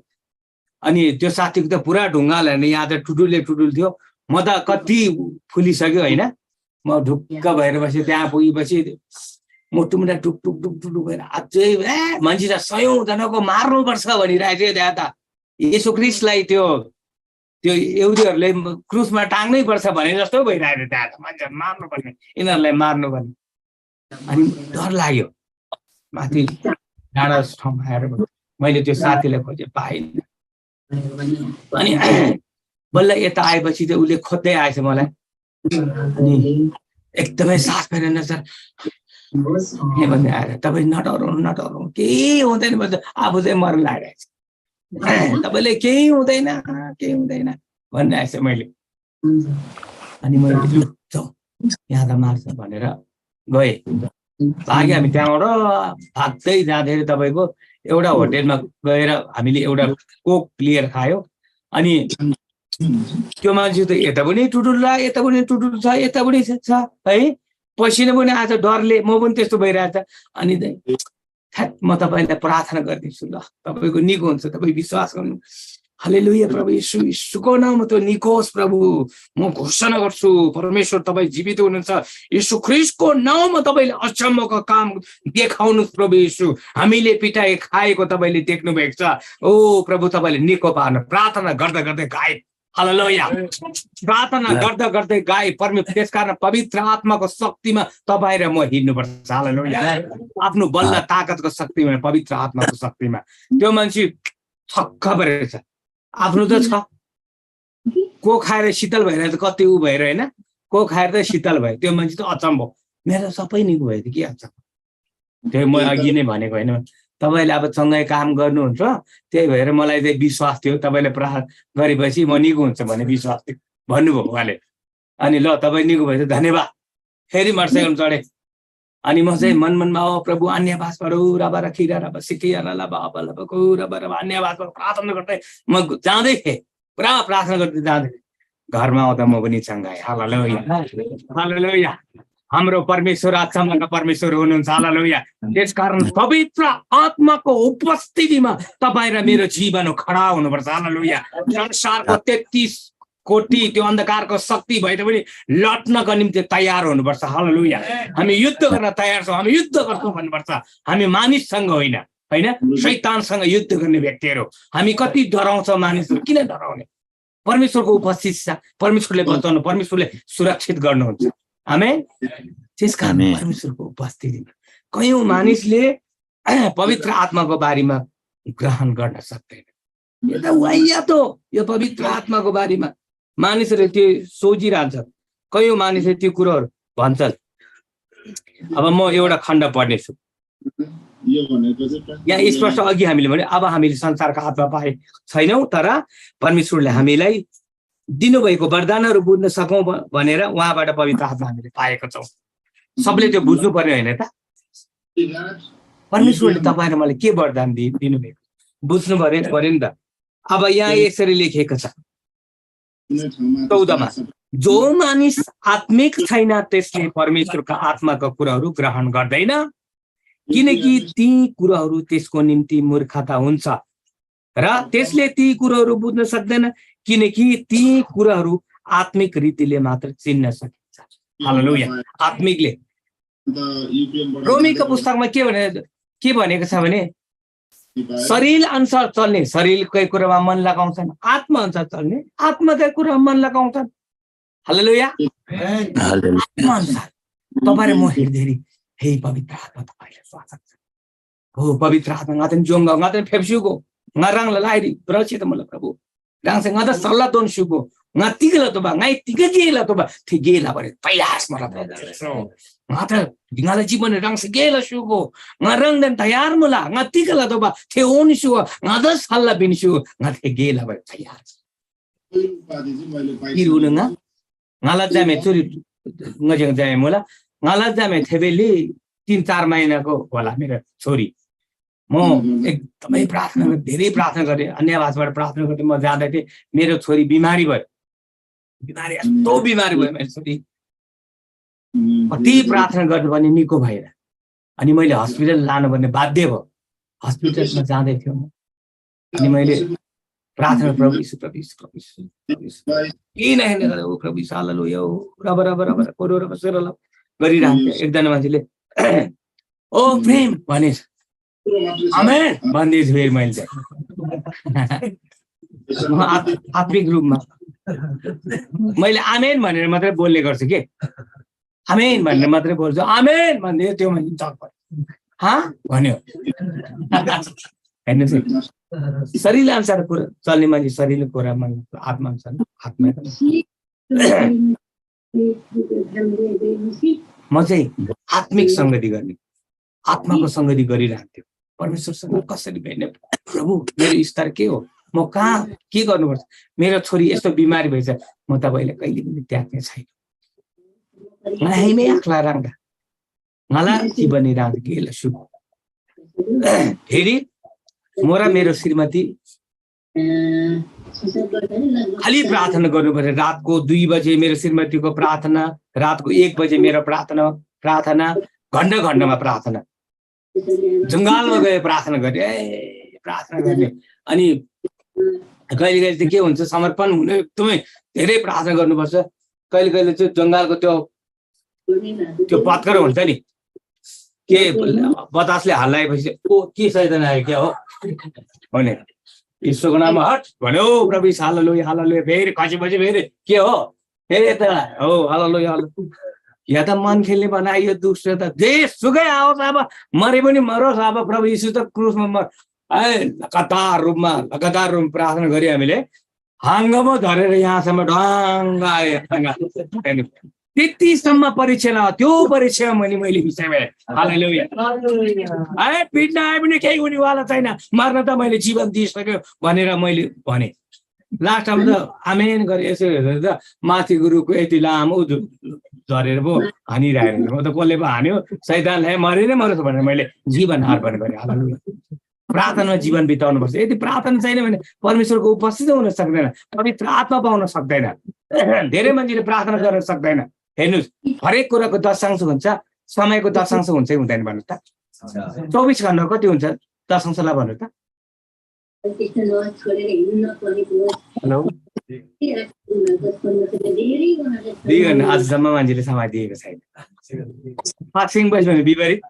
अनि त्यो साथीको त पुरा ढुङ्गा हाल्यो, यहाँ त टुटुल थियो, म त कति फुलिसक्यो होइन, म ढुक्क भएर बसेँ। त्यहाँ पुगेपछि मुटुमुटा टुक टुक टुक टुक भएर अझै मान्छे त 100,000 मार्नुपर्छ भनिरहेको थियो। त्यहाँ त येशू ख्रीष्टलाई त्यो यहुदीहरूले क्रुसमा टाङ्नै पर्छ भने जस्तो भइरहेको थियो। त्यहाँ त मान्छे मार्नुपर्ने, यिनीहरूलाई मार्नुपर्ने। अनि डर लाग्यो। माथि डाँडा ठाउँमा आएर मैले त्यो साथीलाई खोजेँ, पाइनँ। अनि बल्ल यता आएपछि चाहिँ उसले खोज्दै आएछ मलाई। अनि एकदमै सास फेरेन सर भन्दै आएर, तपाईँ नडराउनु, केही हुँदैन भन्छ। आफू चाहिँ मर्न लागिरहेछ। तपाईँले केही हुँदैन भन्ने आएछ मैले। अनि मैले लु जाउँ यहाँ त मार्छ भनेर गएँ। भाग्यो हामी त्यहाँबाट भाग्दै जाँदाखेरि तपाईँको एउटा होटेलमा गएर हामीले एउटा कोक लिएर खायो। अनि त्यो मान्छे त यता पनि टुटुल्ला, यता पनि टुटुल छ, यता पनि छ है, पसिना पनि आज डरले म पनि त्यस्तो भइरहेछ। अनि म तपाईँलाई प्रार्थना गरिदिन्छु, ल तपाईँको निको हुन्छ, तपाईँ विश्वास गर्नु। हालेलुया प्रभु यीशुको नाममा त्यो निकोस् प्रभु। म घोषणा गर्छु परमेश्वर तपाईँ जीवित हुनुहुन्छ। यीशु ख्रीष्टको नाममा तपाईँले अचम्मको काम देखाउनुहोस् प्रभु यीशु। हामीले पिटाए खाएको तपाईँले देख्नु भएको छ। ओ प्रभु तपाईँले निको पार्नु। प्रार्थना गर्दा गर्दै गाए। हालेलुया। प्रार्थना गर्दा गर्दै गाए। परमेश्वर त्यसकारण पवित्र आत्माको शक्तिमा तपाईँ र म हिँड्नुपर्छ। हालेलुया। आफ्नो बल्ल ताकतको शक्तिमा, पवित्र आत्माको शक्तिमा। त्यो मान्छे छक्क परेको छ। आफ्नो त छ, को खाएर शीतल भइरहेछ, कति ऊ भएर होइन, को खाएर त शीतल भयो। त्यो मान्छे त अचम्म। मेरो सबै निको भयो कि अचम्म। त्यो म अघि नै भनेको होइन, तपाईँले अब सँगै काम गर्नुहुन्छ, त्यही भएर मलाई चाहिँ विश्वास थियो। तपाईँले प्रार्थना गरेपछि म निको हुन्छ भन्ने विश्वास थियो भन्नुभयो उहाँले। अनि ल तपाईँ निको भएछ, धन्यवाद। फेरि मोटरसाइकल चढेँ। अनि म चाहिँ मनमा प्रभु अन्य भाषाबाट रबर खिरा रब सिकिया रब अबलबको रबर अन्य भाषाबाट प्रार्थना गर्दै म जाँदै थिएँ। पुरा प्रार्थना गर्दै जाँदै घरमा आउँदा म पनि चङ्गाएँ। हालेलुया, हालेलुया। हाम्रो परमेश्वर अचम्मका परमेश्वर हुनुहुन्छ। हालेलुया। त्यसकारण पवित्र आत्माको उपस्थितिमा तपाईँ र मेरो जीवन खडा हुनुपर्छ। हालेलुया। संसारको 33 कोटी त्यो अन्धकारको शक्ति भए पनि लड्नको निम्ति तयार हुनुपर्छ। हालेलुया। हामी युद्ध गर्न तयार छौँ, हामी युद्ध गर्छौँ भन्नुपर्छ। हामी मानिससँग होइन, शैतानसँग युद्ध गर्ने व्यक्तिहरू। हामी कति डराउँछौँ मानिसहरू, किन डराउने? परमेश्वरको उपस्थिति छ, परमेश्वरले बचाउनु, परमेश्वरले सुरक्षित गर्नुहुन्छ। आमेन। त्यसकारण परमेश्वरको उपस्थितिमा कयौँ मानिसले पवित्र आत्माको बारेमा ग्रहण गर्न सक्दैन। यो त वाहियात हो। यो पवित्र आत्माको बारेमा मानिसहरूले त्यो सोचिरहन्छ। कयौँ मानिसले त्यो कुरोहरू भन्छन्। अब म एउटा खण्ड पढ्नेछु। यहाँ स्पष्ट अघि हामीले भने अब हामीले संसारका आत्मा पाए छैनौँ, तर परमेश्वरले हामीलाई दिनुभएको वरदानहरू बुझ्न सकौँ भनेर उहाँबाट पवित्र आत्मा हामीले पाएका छौँ। सबले त्यो बुझ्नु पर्यो होइन त? परमेश्वरले तपाईँ र मलाई के वरदान दिनुभएको बुझ्नु पर्यो नि त। अब यहाँ यसरी लेखिएको छ 14मा, जो मानिस आत्मिक छैन त्यसले परमेश्वरका आत्माका कुराहरू ग्रहण गर्दैन, किनकि ती कुराहरू त्यसको निम्ति मूर्खता हुन्छ र त्यसले ती कुराहरू बुझ्न सक्दैन, किनकि ती कुराहरू आत्मिक रीतिले मात्र चिन्न सकिन्छ। हालेलुया। आत्मिकले। रोमीको पुस्तकमा के भनेको छ भने शरीर अनुसार चल्ने शरीरकै कुरामा मन लगाउँछन्, आत्मा अनुसार चल्ने आत्माकै कुरामा मन लगाउँछन्। हालेलुया। आत्मा अनुसार तपाईँ म हिँड्दै हे पवित्र आत्मा तपाईँलाई स्वागत छ। हो पवित्र आत्मा ngaten jonga ngaten phepsugo ngarang lalai berarti teman Prabu đang sẽ ngata sala don sugo ngatigla to ba ngai tigela to ba tigela bare payas mara ngata ngala जीवन rang se gela sugo ngarang dan tayar mula ngatigla to ba theon sugo ngada sala bin sugo ngate gela bare payas iruna ngala jame churi ngajeng jame mula ngala jame thebeli 3-4 महिनाको होला मेरो छोरी। म एकदमै प्रार्थना धेरै प्रार्थना गरेँ, अन्य भाषाबाट प्रार्थना गर्दै म जाँदै थिएँ। मेरो छोरी बिमारी भयो, यस्तो बिमारी भयो मेरो छोरी। कति प्रार्थना गर्नु भने निको भएर अनि मैले हस्पिटल लानुपर्ने बाध्य भयो। हस्पिटलमा जाँदै थियो अनि मैले प्रार्थना प्रभु यीशु प्रभु यीशु प्रभु यीशु प्रभु यीशु केही नहेर्ने गरेर ओ प्रभु यीशु हालेलुया ओ रब रब रब कोरो रब सेरल गरिरहन्थ्यो। एकजना मान्छेले ओ प्रेम भने आमेन भन्दै छु फेरि मैले चाहिँ म आत्मिक रूपमा मैले आमेन भनेर मात्रै बोल्ने गर्छु के आमेन भनेर मात्रै बोल्छु आमेन भन्दै त्यो मान्छे चक भन्यो हेर्नुहोस् शरीर अनुसार कुरा चल्ने मान्छे शरीरको कुरा मन आत्मा अनुसार आत्मा म चाहिँ आत्मिक सङ्गति गर्ने आत्माको सङ्गति गरिरहन्थ्यो। परमेश्वरसँग कसरी भेट्ने प्रभु मेरो स्तर के हो म कहाँ के गर्नुपर्छ मेरो छोरी यस्तो बिमारी भएछ म तपाईँले कहिले पनि त्याग्ने छैन मलाई आख्ला राख्दा मलाई जीवन राख्दा के सुख फेरि म र मेरो श्रीमती खालि प्रार्थना गर्नुपर्छ। रातको 2 बजे मेरो श्रीमतीको प्रार्थना रातको 1 बजे मेरो प्रार्थना घण्टा घण्टामा प्रार्थना जङ्गलमा गए प्रार्थना गर्ने प्रार्थना गर्ने। अनि कहिले कहिले चाहिँ के हुन्छ समर्पण हुने एकदमै धेरै प्रार्थना गर्नुपर्छ। कहिले कहिले चाहिँ जङ्गलको त्यो पत्कर हुन्छ नि के बतासले हल्लाएपछि ओ के सैतान आयो क्या हो भने ईश्वरको नाममा हट भन्यो प्रभु हालेलुया हालेलुया फेरि खसेपछि फेरि के हो फेरि यता हो हालेलुया हालेलुया या त मन खेल्ने बनायो दुष्ट त जे सुकै आओस् अब मरे पनि मरोस् अब प्रभु यीशु त क्रुसमा लगातार रूपमा प्रार्थना गरी हामीले हाङ्गमा धरेर यहाँसम्म ढङ्ग आयो त्यतिसम्म परीक्षा न त्यो परीक्षा मैले विषयमा हालेलुया पिट्न आए पनि केही हुनेवाला छैन मर्न त मैले जीवन दिइसक्यो भनेर मैले भने लास्टमा त आमेन गरे यसो हेरेर त माथि गुरुको यति लामो झरेर पो हानिरहेको म त कसले पो हान्यो शैतानलाई मरे नै मरोस् भनेर मैले जीवन अर्पण गरेँ हालेलुया। प्रार्थनामा जीवन बिताउनु पर्छ। यदि प्रार्थना छैन भने परमेश्वरको उपस्थित हुन सक्दैन पवित्र आत्मा पाउन सक्दैन धेरै मान्छेले प्रार्थना गर्न सक्दैन। हेर्नुहोस् हरेक कुराको दशांश हुन्छ समयको दशांश हुन्छ हुँदैन भन्नु त 24 घण्टा कति हुन्छ दशांशलाई भन्नु त हेलो 2 घण्टा आजसम्म मान्छेले समय दिएको छैन। फास्टिङ बस्यो भने बिपरीत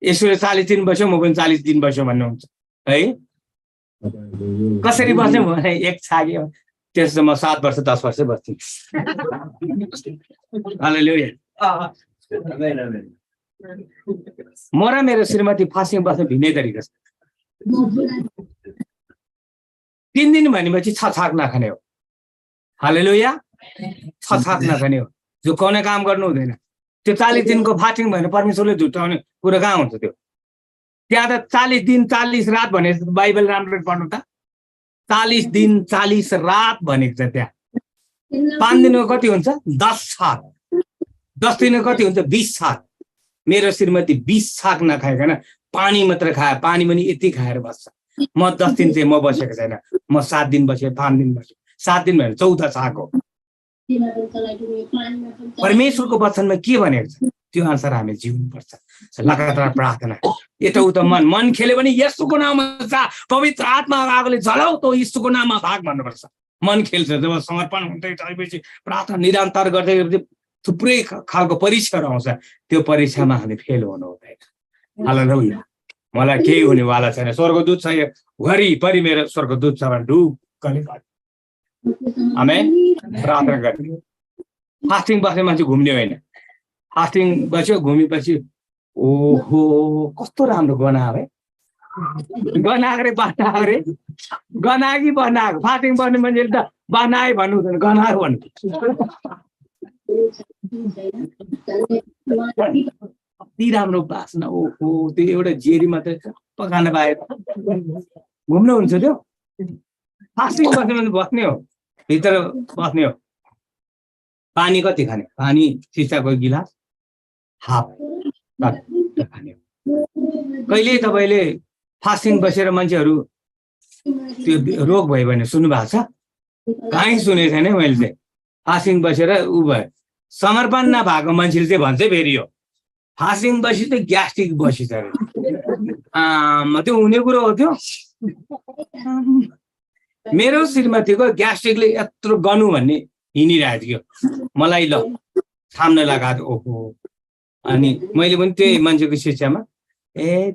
यसोले 40 दिन बस्यो म पनि 40 दिन बस्यो भन्नुहुन्छ है। कसरी बस्यो भने एक छाग्यो त्यसो म 7 वर्ष 10 वर्ष बस्थेँ। हालेलुया। म र मेरो श्रीमती फास्टिङ बस्ने भिन्नै तरिका छ। 3 दिन भनेपछि छाक नखाने हो। हालेलुया। छाक नखाने हो झुक्काउने काम गर्नु हुँदैन। त्यो 40 दिनको फास्टिङ भनेर परमेश्वरले झुटाउने कुरा कहाँ हुन्छ त्यो त्यहाँ त 40 दिन 40 रात भने बाइबल राम्रो पढ्नु त 40 दिन 40 रात भनेको छ त्यहाँ। 5 दिनको कति हुन्छ 10 छाक 10 दिनको कति हुन्छ 20 छाक। मेरो श्रीमती 20 छाक नखाइकन पानी मात्र खायो पानी पनि यति खाएर बस्छ। म 10 दिन चाहिँ म बसेको छैन म 7 दिन बसेँ 5 दिन बसेँ 7 दिन भनेर 14 छाक हो। परमेश्वरको वचनमा के भनेको छ त्यो अनुसार हामी जिउनुपर्छ। लगातार प्रार्थना यताउता मन खेल्यो भने यीशुको नाममा पवित्र आत्मा आगोले जलाऊ त यीशुको नाममा भाग भन्नुपर्छ। मन खेल्छ जब समर्पण हुँदै गएपछि प्रार्थना निरन्तर गर्दै थुप्रै खालको परीक्षाहरू आउँछ त्यो परीक्षामा हामी फेल हुनु हुँदैन। हालेलुया। मलाई केही हुनेवाला छैन। स्वर्गदूत छ वरिपरि मेरो स्वर्गदूत छ भने ढुक्कले आमेन। प्रार्थना गर्ने फास्टिङ बस्ने मान्छे घुम्ने होइन। फास्टिङ बस्यो घुमेपछि ओहो कस्तो राम्रो गनाएको है गनाएको रे बनाएको रे गनाएकी बनाएको। फास्टिङ बस्ने मान्छेले त बनाए भन्नु हुँदैन गनाएको भन्नु। कति राम्रो बास्ना ओहो त्यो एउटा जेरी मात्रै पकाउन पाए घुम्नुहुन्छ त्यो। फास्टिङ बस्ने मान्छे बस्ने हो भित्र बस्ने हो। पानी कति खाने पानी सिसाको गिलास हाफ खाने हो। कहिले तपाईँले फास्टिङ बसेर मान्छेहरू त्यो रोग भयो भने सुन्नु भएको छ कहीँ सुनेको छैन मैले चाहिँ। फास्टिङ बसेर ऊ भयो समर्पण नभएको मान्छेले चाहिँ भन्छ फेरि हो फास्टिङ बसी त ग्यास्ट्रिक बसी छ त्यो हुने कुरो हो त्यो। मेरो श्रीमतीको ग्यास्ट्रिकले यत्रो गनु भन्ने हिँडिरहेको थियो मलाई ल थाम्न लगाएको ओहो अनि मैले पनि त्यही मान्छेको शिक्षामा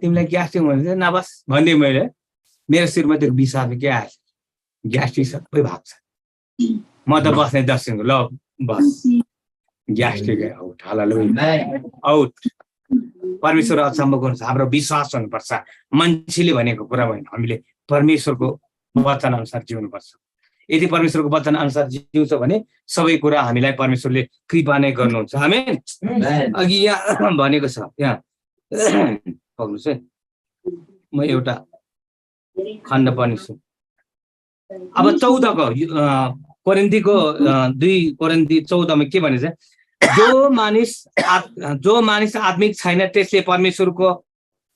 तिमीलाई ग्यास्ट्रिक भन्छ नबस भन्दै मैले मेरो श्रीमतीको विषयमा के आएछ ग्यास्ट्रिक सबै भाग्छ म त बस्ने 10 दिनको ल बस ग्यास्ट्रिक आउट आउट परमेश्वर अचम्म गर्नुहुन्छ हाम्रो विश्वास हुनुपर्छ मान्छेले भनेको कुरा होइन हामीले परमेश्वरको वचन अनुसार जिउनुपर्छ यदि परमेश्वरको वचन अनुसार जिउँछ भने सबै कुरा हामीलाई परमेश्वरले कृपा नै गर्नुहुन्छ आमेन अघि यहाँ भनेको छ यहाँ पक्नुहोस् है म एउटा खण्ड पढ्नेछु अब 14 को कोरिन्थीको 2 कोरिन्थी 14 मा के भनेछ जो मानिस आत्मिक छैन त्यसले परमेश्वरको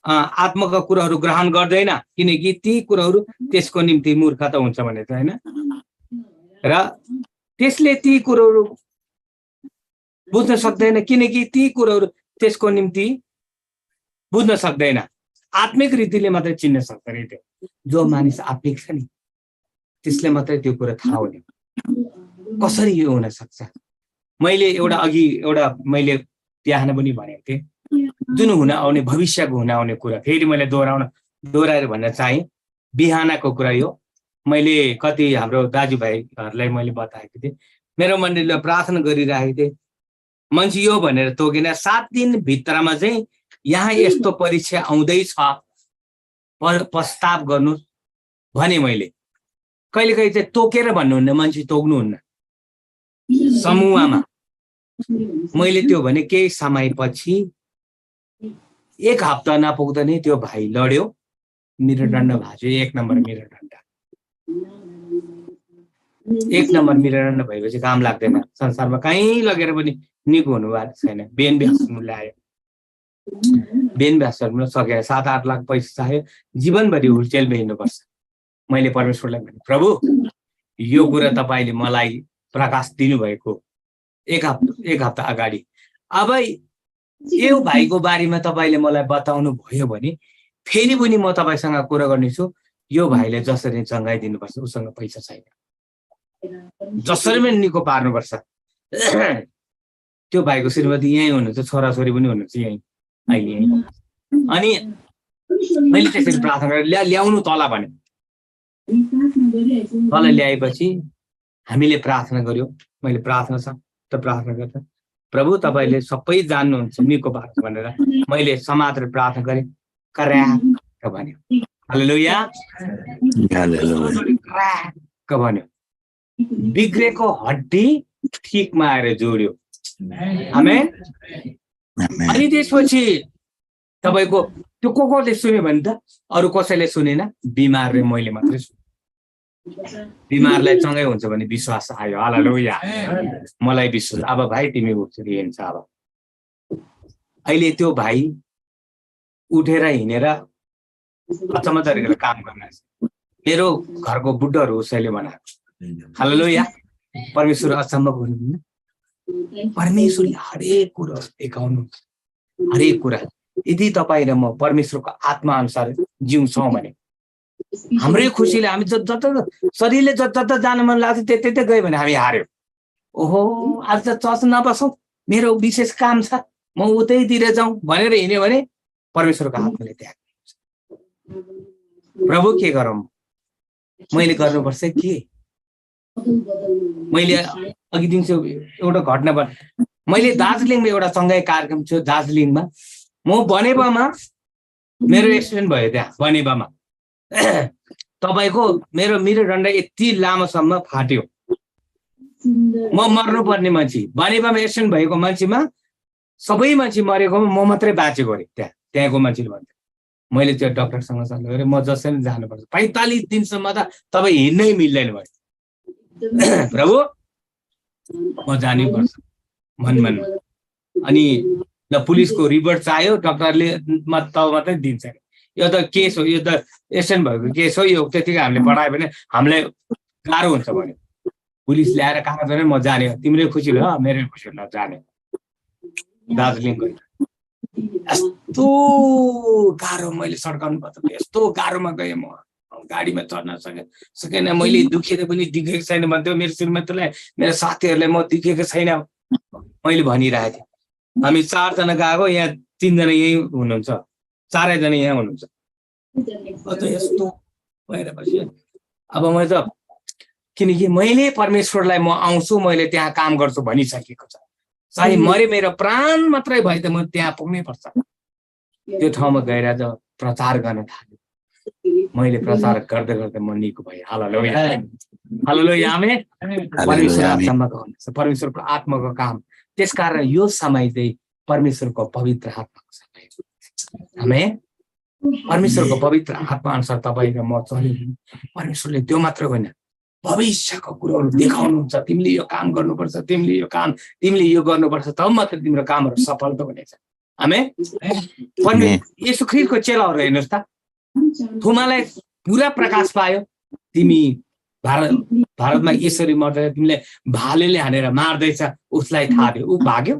आत्माका कुराहरू ग्रहण गर्दैन किनकि ती कुराहरू त्यसको निम्ति मूर्खता हुन्छ भनेछ हैन र त्यसले ती कुराहरू बुझ्न सक्दैन किनकि ती कुराहरू त्यसको निम्ति बुझ्न सक्दैन आत्मिक रीतिले मात्रै चिन्न सक्छ रे त्यो जो मानिस आत्मिक छ नि त्यसले मात्रै त्यो कुरा थाहा हुने कसरी यो हुन सक्छ मैले एउटा मैले बिहान पनि भनेको थिएँ जुन हुन आउने भविष्यको हुन आउने कुरा फेरि मैले दोहोऱ्याएर भन्न चाहे बिहानको कुरा यो मैले कति हाम्रो दाजुभाइहरूलाई मैले बताएको थिएँ मेरो मण्डलीले प्रार्थना गरिरहेको थिएँ मान्छे यो भनेर तोकेन 7 दिन भित्रमा चाहिँ यहाँ यस्तो परीक्षा आउँदैछ प्रस्ताव गर्नु भने मैले कहिलेकाहीँ चाहिँ तोकेर भन्नुहुन्न मान्छे तोक्नुहुन्न समूहमा मैले त्यो भने केही समयपछि 1 हप्ता नपुग्दा नै त्यो भाइ लड्यो मेरो दण्ड भाज्यो 1 नम्बर मेरो दण्ड 1 नम्बर मेरो दण्ड भएपछि काम लाग्दैन संसारमा कहीँ लगेर पनि निको हुनु भएको छैन बेन ब्यासमा ल्यायो बेन ब्यासमा सकेर 7-8 लाख पैसा चाहियो जीवनभरि हुलचेलमा हिँड्नुपर्छ मैले परमेश्वरलाई भने प्रभु यो कुरा तपाईले मलाई प्रकाश दिनुभएको 1 हप्ता अगाडि अब यो भाइको बारेमा तपाईले मलाई बताउनु भयो भने फेरि पनि म तपाईसँग कुरा गर्नेछु यो भाइले जसरी चङ्गाइ दिनुपर्छ उसँग पैसा छैन जसरी पनि निको पार्नुपर्छ त्यो भाइको श्रीमती यहीँ हुनुहुन्छ छोराछोरी पनि हुनुहुन्छ यहीँ अहिले अनि मैले त्यसरी प्रार्थना गरेर ल्याउनु तल भने तल ल्याएपछि हामीले प्रार्थना गर्यो मैले प्रार्थना छ त प्रार्थना गर्दा प्रभु तपाईले सबै जान्नुहुन्छ निको पार्छ भनेर मैले समातेर प्रार्थना गरेँ कराक भन्यो हालेलुया कराक भन्यो बिग्रेको हड्डी ठिकमा आएर जोड्यो आमेन अनि त्यसपछि तपाईको त्यो कोले सुन्यो भने त अरू कसैले सुनेन बिमारले मैले मात्रै सुने बिमारलाई सँगै हुन्छ भने विश्वास आयो हालेलुया मलाई विश्वास अब भाइ तिमी उठ्छ अब अहिले त्यो भाइ उठेर हिँडेर अचम्म तरिकाले काम गर्न मेरो घरको बुढोहरू उसैले बनाएको हालेलुया परमेश्वर अचम्म गर्नुहुन्न परमेश्वरले हरेक कुरा देखाउनु हरेक कुरा यदि तपाईँ र म परमेश्वरको आत्मा अनुसार जिउँछौँ भने हाम्रै खुसीले हामी जता शरीरले जता जान मन लाग्छ त्यतै गयो भने हामी हार्यो ओहो आज त चर्च नबसौँ मेरो विशेष काम छ म उतैतिर जाउँ भनेर हिँड्यो भने परमेश्वरको आत्माले त्याग प्रभु के गरौँ मैले गर्नुपर्छ के मैले अघि दिन्छु एउटा घटना मैले दार्जिलिङमा एउटा सँगै कार्यक्रम थियो दार्जिलिङमा म बनेपामा मेरो एक्सिडेन्ट भयो त्यहाँ बनेपामा तपाईको मेरो डन्डा यति लामोसम्म फाट्यो म मर्नुपर्ने मान्छे बनेपामा एक्सिडेन्ट भएको मान्छेमा सबै मान्छे मरेकोमा म मात्रै बाँचेको अरे त्यहाँको मान्छेले भन्छ मैले त्यो डाक्टरसँग सल्लाह गरेँ म जसरी जानुपर्छ 45 दिनसम्म त तपाईँ हिँड्नै मिल्दैन भयो प्रभु म जानै पर्छ मन अनि ल पुलिसको रिपोर्ट चाहियो डाक्टरले मात्रै दिन्छ यो त केस हो यो त एक्सिडेन्ट भएको केस हो यो त्यतिकै हामीले पढायो भने हामीलाई गाह्रो हुन्छ भने पुलिस ल्याएर कागज भने म जाने तिम्रै खुसी ल मेरै खुसी ल जाने दार्जिलिङ गएँ यस्तो गाह्रो मैले सड्काउनु पर्छ यस्तो गाह्रोमा गएँ म गाडीमा चढ्न सकेन मैले दुखेर पनि दिखेको छैन भन्थ्यो मेरो श्रीमतीलाई मेरो साथीहरूलाई म दिखेको छैन मैले भनिरहेको थिएँ हामी 4 जना गएको यहाँ 3 जना यही हुनुहुन्छ 4 जना यहाँ हुनुहुन्छ यस्तो भएर बस्यो अब मैले त किनकि मैले परमेश्वरलाई म आउँछु मैले त्यहाँ काम गर्छु भनिसकेको छ चाहे मरे मेरो प्राण मात्रै भए त म त्यहाँ पुग्नै पर्छ त्यो ठाउँमा गएर जब प्रचार गर्न थाल्यो मैले प्रचार गर्दै गर्दै म निको भएँ हालेलुया हालेलुया आमेन परमेश्वर आत्माको हुनुहुन्छ परमेश्वरको आत्माको काम त्यसकारण यो समय चाहिँ परमेश्वरको पवित्र आत्माको समय आमेन परमेश्वरको पवित्र आत्मा अनुसार तपाईँ र म चल्यो परमेश्वरले त्यो मात्र होइन भविष्यको कुरोहरू देखाउनुहुन्छ तिमीले यो काम गर्नुपर्छ तिमीले यो गर्नुपर्छ तब मात्र तिम्रो कामहरू सफल त हुनेछ आमेन येशू ख्रीष्टको चेलाहरू हेर्नुहोस् त थोमालाई पुरा प्रकाश पायो तिमी भारतमा यसरी मर्दा तिमीले भालेले हानेर मार्दैछ उसलाई थाहा थियो ऊ भाग्यो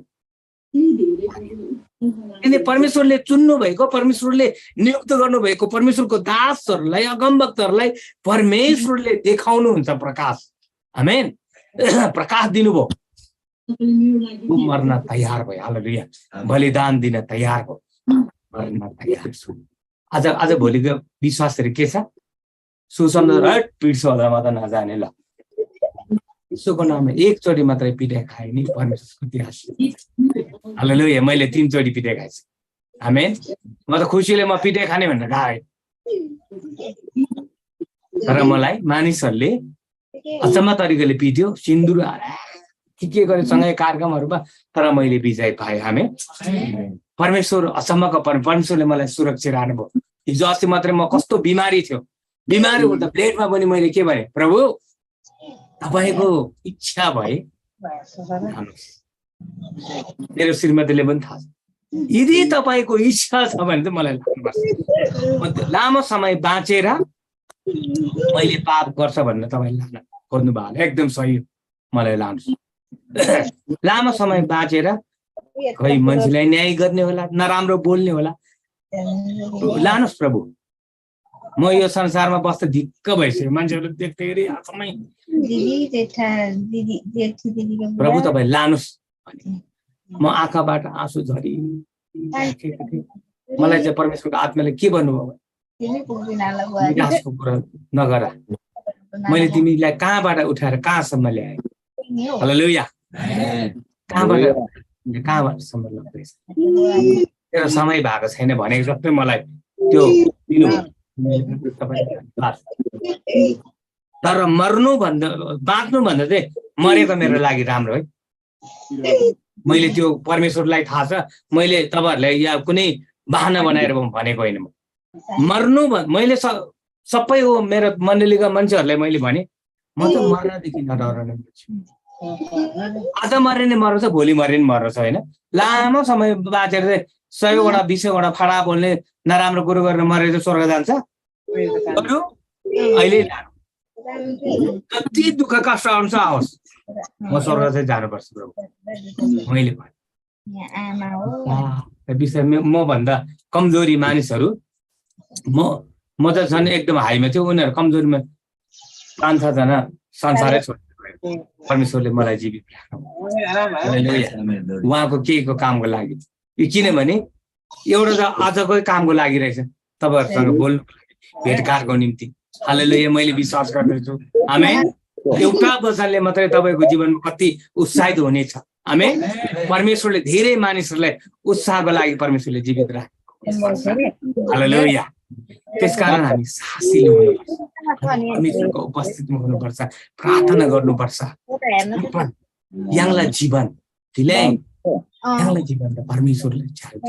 किन परमेश्वरले चुन्नु भएको परमेश्वरले नियुक्त गर्नुभएको परमेश्वरको दासहरूलाई अगमवक्तहरूलाई परमेश्वरले देखाउनुहुन्छ प्रकाश आमेन प्रकाश दिनुभयो ऊ मर्न तयार भयो हालेलुया बलिदान दिन तयार भयो मर्न तयार छु आज भोलिको विश्वासहरू के छ सुसम्झ रट पिट्छ होला म त नजाने ल यसोको नाममा एकचोटि मात्रै पिटाइ खाए नि परमेश्वरको इतिहास हालेलुया मैले 3 चोटि पिटाइ खाएछु आमेन म त खुसीले म पिटाइ खाने भनेर गएँ तर मलाई मानिसहरूले अचम्म तरिकाले पिट्यो सिन्दुर के गरे सँगै कार्यक्रमहरूमा तर मैले विजय पाएँ आमेन परमेश्वर अचम्मको परमेश्वरले मलाई सुरक्षा राख्नुभयो हिजो अस्ति मात्रै म कस्तो बिमारी थियो बिमारी हुँदा प्लेटमा पनि मैले के भने प्रभु तपाईको इच्छा भए मेरो श्रीमतीले पनि थाहा छ यदि तपाईको इच्छा छ भने चाहिँ मलाई लानुपर्छ लामो समय बाँचेर मैले पाप गर्छ भनेर तपाईँले लान खोज्नु भयो एकदम सही मलाई लानुहोस् लामो समय बाँचेर खै मान्छेलाई न्याय गर्ने होला नराम्रो बोल्ने होला लानुहोस् प्रभु म यो संसारमा बस्दा ढिक्क भइसक्यो मान्छेहरू देख्दाखेरि आफमै प्रभु तपाईँ लानुहोस् म आँखाबाट आँसु झरी मलाई चाहिँ परमेश्वरको आत्माले के भन्नुभयो विकासको कुरा नगर मैले तिमीलाई कहाँबाट उठाएर कहाँसम्म ल्याएँ हालेलुया कहाँबाटसम्म लग्दैछ तेरो समय भएको छैन भनेको जस्तै मलाई त्यो दिनु तर बाँच्नु भन्दा चाहिँ मरेको मेरो लागि राम्रो है मैले त्यो परमेश्वरलाई थाहा छ मैले तपाईँहरूलाई या कुनै बहाना बनाएर भनेको होइन मर्नु मैले सबै हो मेरो मण्डलीका मान्छेहरूलाई मैले भने म त मर्नदेखि नडराउने आज मरे नै मर्छ भोलि मरे नि मर्छ होइन लामो समय बाँचेर चाहिँ 100 वटा 20 वटा फाडा बोल्ने नराम्रो कुरो गरेर मरेर चाहिँ स्वर्ग जान्छ अहिले जति दुःख कष्ट आउँछ आओस् म स्वर्ग चाहिँ जानुपर्छ प्रभु मैले विषय म भन्दा कमजोरी मानिसहरू म त झन् एकदम हाईमा थियो उनीहरू कमजोरीमा 5-6 जना संसारै छोड्नु परमेश्वरले मलाई जीवित राख्नु उहाँको केको कामको लागि किनभने एउटा त आजकै कामको लागि रहेछ तपाईँहरूसँग बोल्नुको लागि भेटघाटको निम्ति हालेलुया मैले विश्वास गर्दछु आमेन एउटा वचनले मात्रै तपाईँको जीवनमा कति उत्साहित हुनेछ आमेन परमेश्वरले धेरै मानिसहरूलाई उत्साहको लागि परमेश्वरले जीवित राख्नु हालेलुया त्यसकारण हामी साहसिलो हुनुपर्छ परमेश्वरको उपस्थितिमा हुनुपर्छ प्रार्थना गर्नुपर्छ यहाँलाई जीवन यहाँलाई जीवन त परमेश्वरले छाड्छ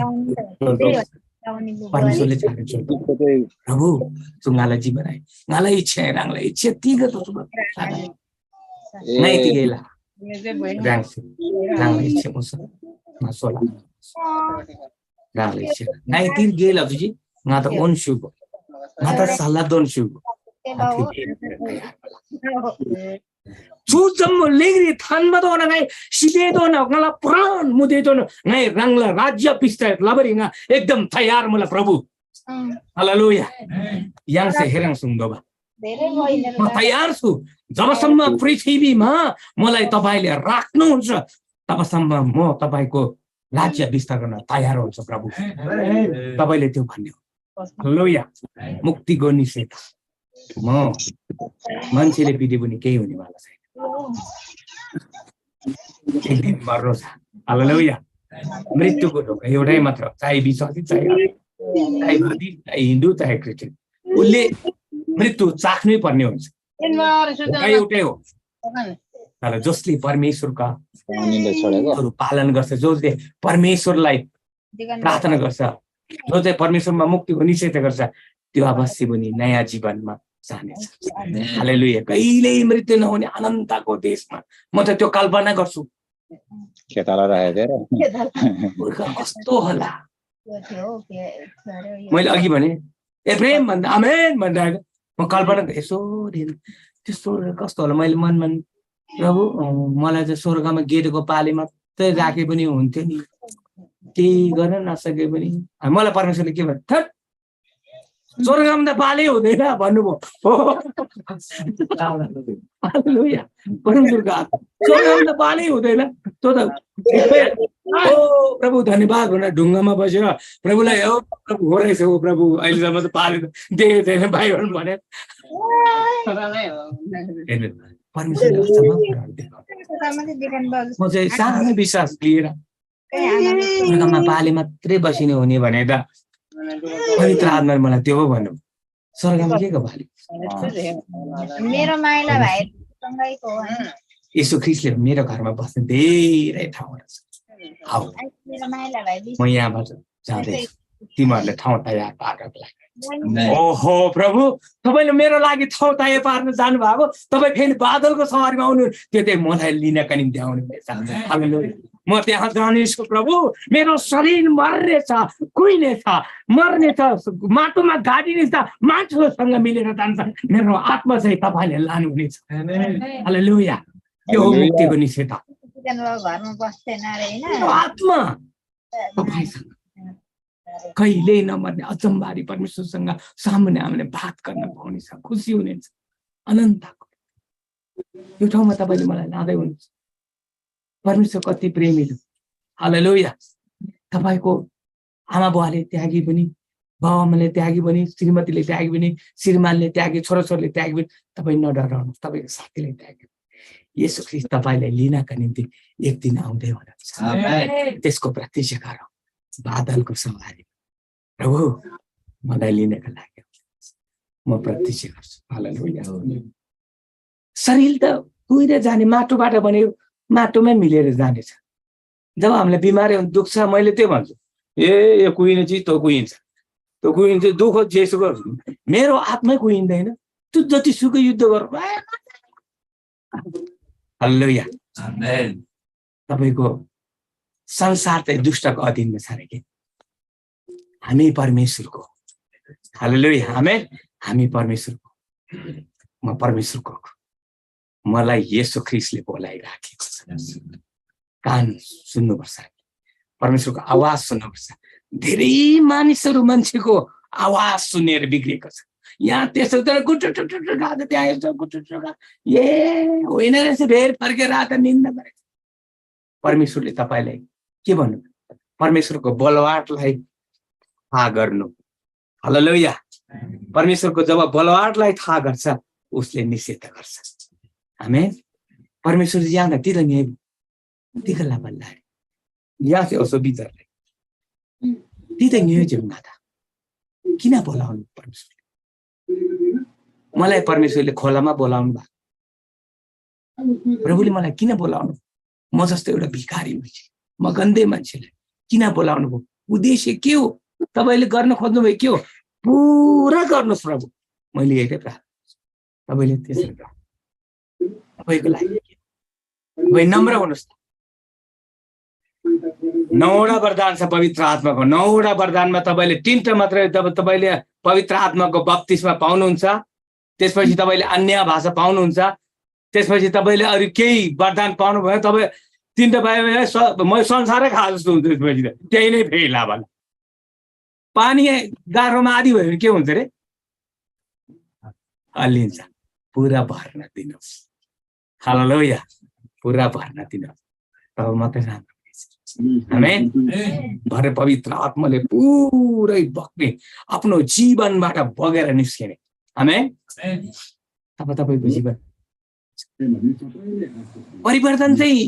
प्रभु चुङ्गालाई जीवन आए गालाई इच्छा है राङलाई इच्छा तीगत नहीं तीगेला राङलाई इच्छा मुसा नसोला राङलाई इच्छा नहीं तीर गेला तुझी ngata on shugo ngata saladon shugo Chujam legri thanba do na ngai side do na ngala pran mude do na ngai rangla rajya pista labari nga ekdam tayar mula prabhu hallelujah yang seherang sungdoba म तयार छु जबसम्म पृथ्वीमा मलाई तपाईले राख्नुहुन्छ तबसम्म म तपाईको राज्य विस्तार गर्न तयार हुन्छु प्रभु तपाईले त्यो भन्नु हालेलुया मुक्तिको निषेध म मान्छेले पिटे पनि केही हुनेवाला छैन एक दिन मर्नु छ हालेलुया मृत्युको ढोका एउटै मात्र चाहे विश्वासी चाहे हिन्दू चाहे क्रिस्चियन उसले मृत्यु चाख्नै पर्ने हुन्छ एउटै हो तर जसले परमेश्वरका पालन गर्छ जसले परमेश्वरलाई प्रार्थना गर्छ जो चाहिँ परमेश्वरमा मुक्तिको निश्चय गर्छ त्यो अवश्य पनि नयाँ जीवनमा जानेछ हालेलुया कहिल्यै मृत्यु नहुने अनन्तको देशमा म त त्यो कल्पना गर्छु कस्तो होला मैले अघि भने एप्रेम भन्दा आमेन भन्दा म कल्पना यसो त्यो स्वर्ग कस्तो होला मैले मनमा प्रभु मलाई चाहिँ स्वर्गमा गेटको पाले मात्रै राखे पनि हुन्थ्यो नि केही गर्न नसके पनि मलाई परमेश्वरले के भन्छ थट स्वर्गमा त पाले हुँदैन भन्नुभयो परमेश्वरको हात स्वर्गमा त पाले हुँदैन त्यो त प्रभु धन्यवाद हुन ढुङ्गामा बसेर प्रभुलाई हो प्रभु हो रहेछ हो प्रभु अहिलेसम्म त पाले देखेको छैन भाइहरू भने म चाहिँ सानो विश्वास लिएर स्वर्गमा पाले मात्रै बसिने हुने भने त पवित्र आत्माले मलाई त्यो हो भन्नु स्वर्गमा के को पाले मेरो माइला भाइ सँगैको यसो ख्रिस्टले मेरो घरमा बस्ने धेरै ठाउँहरू छ म यहाँबाट जाँदैछु तिमीहरूले ठाउँ तयार पार्नको लागि ओहो प्रभु तपाईँले मेरो लागि ठाउँ तयार पार्न जानु भएको तपाईँ फेरि बादलको सवारीमा आउनु त्यो चाहिँ मलाई लिनका निम्ति आउनु म त्यहाँ जानेछु प्रभु मेरो शरीर मर्नेछ कुहिनेछ मर्नेछ माटोमा गाडिनेछ माटोसँग मिलेर जान्छ मेरो आत्मा चाहिँ तपाईँले लानुहुनेछ हालेलुया त्यो हो मुक्तिको निषेध घरमा बस्दैन आत्मा तपाईँसँग कहिल्यै नमर्ने अचम्बारी परमेश्वरसँग सामुन्ने हामीले बात गर्न पाउनेछ खुसी हुनेछ अनन्तको यो ठाउँमा तपाईँले मलाई लाँदै हुनुहुन्छ परमेश्वर कति प्रेमिलो हालेलुया तपाईँको आमा बुवाले त्यागी पनि बाबुआमाले त्यागी पनि श्रीमतीले त्यागी पनि श्रीमानले त्यागी छोराछोरीले त्यागी पनि तपाईँ नडराउनुहोस् तपाईँको साथीले त्यागी यसो ख्रिस्ट तपाईँलाई लिनका निम्ति एक दिन आउँदै हुनुहुन्छ त्यसको प्रतीक्षा गरौँ बादलको सवारी प्रभु मलाई लिनका लागि म प्रतीक्षा गर्छु हालेलुया शरीर त कुहिर जाने माटोबाट बनेको माटोमै मिलेर जानेछ जब हामीलाई बिमारी हुन्छ दुख्छ मैले त्यो भन्छु यो कुहिने चिज त्यो कुहिन्छ त्यो कुहिन्छ दुःख जेसुकै मेरो आत्मै कुहिँदैन त्यो जति सुकै युद्ध गर हालेलुया तपाईँको संसार चाहिँ दुष्टको अधीनमा छ अरे कि हामी परमेश्वरको हालेलुया हामी परमेश्वरको म परमेश्वरको मलाई येशू ख्रिस्टले बोलाइराखेको छ कान सुन्नुपर्छ परमेश्वरको आवाज सुन्नुपर्छ धेरै मानिसहरू मान्छेको आवाज सुनेर बिग्रेको छ यहाँ त्यसो त गुटुटुटु गाद त्यहाँ यसो गुटुटु गा ए होइन रहेछ फेरि फर्केर आएर निन्दा गरेको परमेश्वरले तपाईँलाई के भन्नु परमेश्वरको बलवाटलाई थाहा गर्नु हालेलुया परमेश्वरको जब बलवाटलाई थाहा गर्छ उसले निषेध गर्छ आमेन परमेश्वर यहाँ तिर नि तिगला बल्ला यहाँ चाहिँ असो विचारले ती त नियोजन माता किन बोलाउनु परमेश्वर मलाई परमेश्वरले खोलामा बोलाउनु भएको प्रभुले मलाई किन बोलाउनु म जस्तो एउटा भिखारी मान्छे म गन्धे मान्छेलाई किन बोलाउनु भयो उद्देश्य के हो तपाईँले गर्न खोज्नु भयो के हो पुरा गर्नुहोस् प्रभु मैले यही प्रार्थना तपाईँले त्यसरी तपाईँको लागि तपाईँ नम्र हुनुहोस् 9वटा वरदान छ पवित्र आत्माको 9वटा वरदानमा तपाईँले 3टा मात्रै जब तपाईँले पवित्र आत्माको बप्तिस्मा पाउनुहुन्छ त्यसपछि तपाईँले अन्य भाषा पाउनुहुन्छ त्यसपछि तपाईँले अरू केही वरदान पाउनु भयो तपाईँ 3टा पायो भने म संसारै खा जस्तो हुन्छ त्यसपछि त त्यही नै फेरि लाभ पानी गाह्रोमा आधी भयो भने के हुन्छ रे? हल्लिन्छ। पुरा भर्न दिनुहोस्। हालेलुया। पुरा भर्न दिनुहोस्। तब मात्रै राम्रो हुनेछ। आमेन। भरे पवित्र आत्माले पुरै बग्ने, आफ्नो जीवनबाट बगेर निस्किने। आमेन। तब तपाईको जीवन परिवर्तन चाहिँ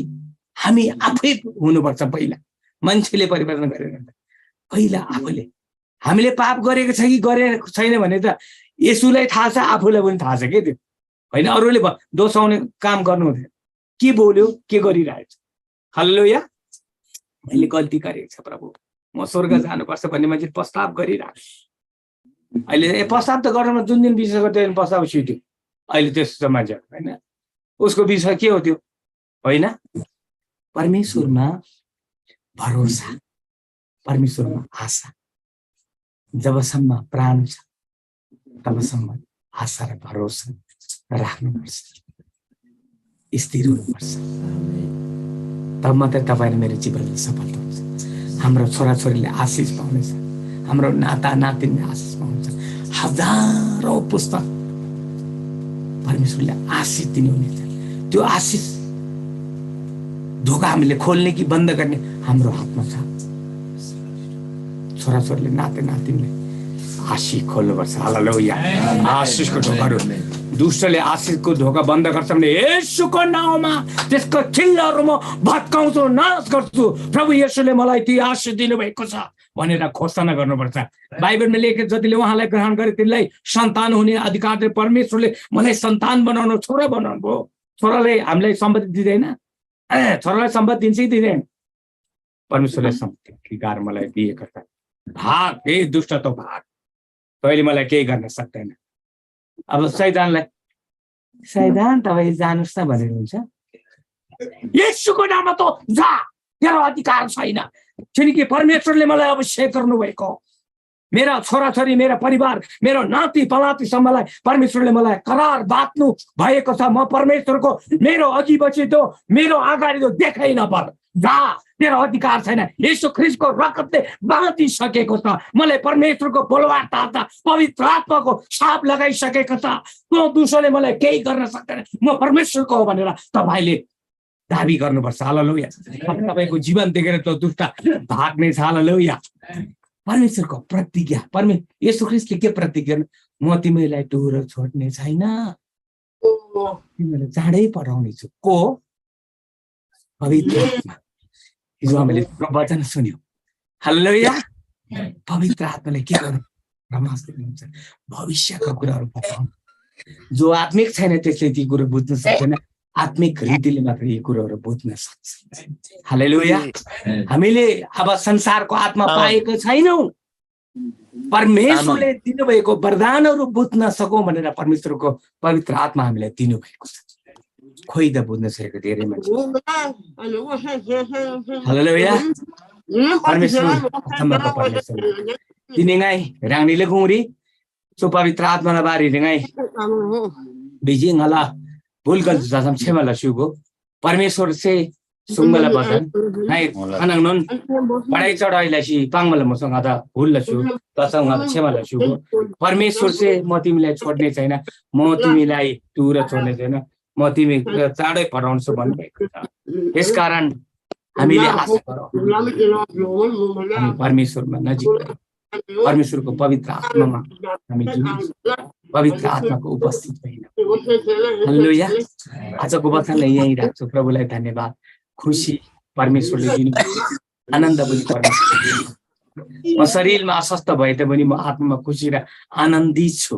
हामी आफै हुनुपर्छ। पहिला मान्छेले परिवर्तन गरेर पहिला आफूले। हामीले पाप गरेको छ कि गरेको छैन भने त येशूलाई थाहा छ, आफूलाई पनि थाहा छ के त्यो होइन। अरूले दोषाउने काम गर्नु हुँदैन। के बोल्यो, के गरिरहेछ। हालेलुया। मैले गल्ती गरेको छ प्रभु, म स्वर्ग जानुपर्छ भन्ने मान्छे प्रस्ताव गरिरहेको। अहिले प्रस्ताव त गर्नमा जुन दिन विश्वास गर्थ्यो प्रस्ताव छिट्यो। अहिले त्यस्तो मान्छे होइन। उसको विषय के हो त्यो होइन? परमेश्वरमा भरोसा, परमेश्वरमा आशा। जबसम्म प्राण छ तबसम्म आशा र भरोसा राख्नुपर्छ, स्थिर हुनुपर्छ। तब मात्रै तपाईँ र मेरो जीवनमा सफलता हुन्छ। हाम्रो छोराछोरीले आशिष पाउनेछ, हाम्रो नाता नातिनले आशिष पाउँछ। हजारौं पुस्तक परमेश्वरले आशिष दिनुहुनेछ। त्यो आशिष ढोका हामीले खोल्ने कि बन्द गर्ने हाम्रो हातमा छ। छोराछोरीले नाते नातिनले आशिष खोल्नुपर्छ। हालेलुया। आशिषको ढोकाहरू दुष्टले आशिषको ढोका बन्द गर्छ भने येशूको नाउँमा त्यसको चिल्लाहरू म भत्काउँछु, नाश गर्छु। प्रभु येशूले मलाई ती आशिष दिनुभएको छ भनेर घोषणा गर्नुपर्छ। बाइबलमा लेखेको जतिले उहाँलाई ग्रहण गरे तिनलाई सन्तान हुने अधिकार दिए। परमेश्वरले मलाई सन्तान बनाउनु, छोरा बनाउनु भयो। छोराले हामीलाई सम्पत्ति दिँदैन, छोरालाई सम्पत्ति दिन्छ कि दिँदैन? परमेश्वरले सम्पत्ति अधिकार मलाई दिएको छ। भाग, हे दुष्ट त भाग, तैँले मलाई केही गर्न सक्दैन। अब शैतानलाई शैतान तपाईँ जानुहोस् न भनेर हुन्छ? येशूको नाममा त जा, तेरो अधिकार छैन। किनकि परमेश्वरले मलाई अभिषेक गर्नुभएको। मेरा छोराछोरी, मेरा परिवार, मेरो नाति पलातीसम्मलाई परमेश्वरले मलाई करार बाँच्नु भएको छ। म परमेश्वरको मेरो अघि पछि त्यो मेरो अगाडि त्यो देखाइ नपर। जा, तेरो अधिकार छैन। येशू ख्रीष्टको रगतले बाँधिसकेको छ। मलाई परमेश्वरको बोलबार ताता पवित्र आत्माको छाप लगाइसकेको छ। त्यो दुष्टले मलाई केही गर्न सक्दैन। म परमेश्वरको हो भनेर तपाईँले दाबी गर्नुपर्छ। हालेलुया। तपाईँको जीवन देखेर त्यो दुष्ट भाग्ने छ। हालेलुया। परमेश्वरको प्रतिज्ञा, येशू ख्रीष्टले के प्रतिज्ञा? म तिमीलाई टुहुरो छोड्ने छैन, तिमीलाई चाँडै पठाउने छु। को? पवित्र आत्मा। हिजो हामीले वचन सुन्यौँ। हालेलुया। पवित्र आत्माले के गर्नु? रमास दिनुहुन्छ, भविष्यका कुराहरू बताउनु। जो आत्मिक छैन त्यसले ती कुरो बुझ्न सक्दैन। आत्मिक रीतिले मात्र यी कुरोहरू बुझ्न सक्छ। हालेलुया। हामीले अब संसारको आत्मा पाएको छैनौँ। परमेश्वरले दिनुभएको वरदानहरू बुझ्न सकौँ भनेर परमेश्वरको पवित्र आत्मा हामीलाई दिनुभएको छ। खोइ त बुझ्न सकेको धेरै मान्छे। हालेलुया। परमेश्वर अचम्मको परमेश्वर दिनेगाई राङ्नीले गुङ्री सो पवित्र आत्मालाई बारी रेगाई बिजिङ हला भूलगल जसम छेमला सुगो परमेश्वर से सुंगला बदन नाइ अनंग नन पढाइ चढाइलाई सी पाङमला मसँग आधा भूल लसु तसँग छेमला सुगो परमेश्वर से म तिमीलाई छोड्ने छैन, म तिमीलाई टुर छोड्ने छैन, म तिमी चाँडै पठाउँछु भन्नुभएको छ। त्यसकारण हामीले आशा गरौँ हामी परमेश्वरमा नजिक, परमेश्वरको पवित्र आत्मामा हामी पवित्र आत्माको उपस्थित होइन। हालेलुया। आजको वचनलाई यहीँ राख्छु। प्रभुलाई धन्यवाद। खुसी परमेश्वरले दिनु, आनन्द पनि परमेश्वरले। म शरीरमा अस्वस्थ भए तापनि म आत्मामा खुसी र आनन्दित छु।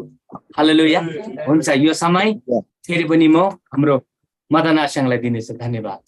हालेलुया। हुन्छ, यो समय फेरि पनि म हाम्रो मदन आस्याङलाई दिनेछु। धन्यवाद।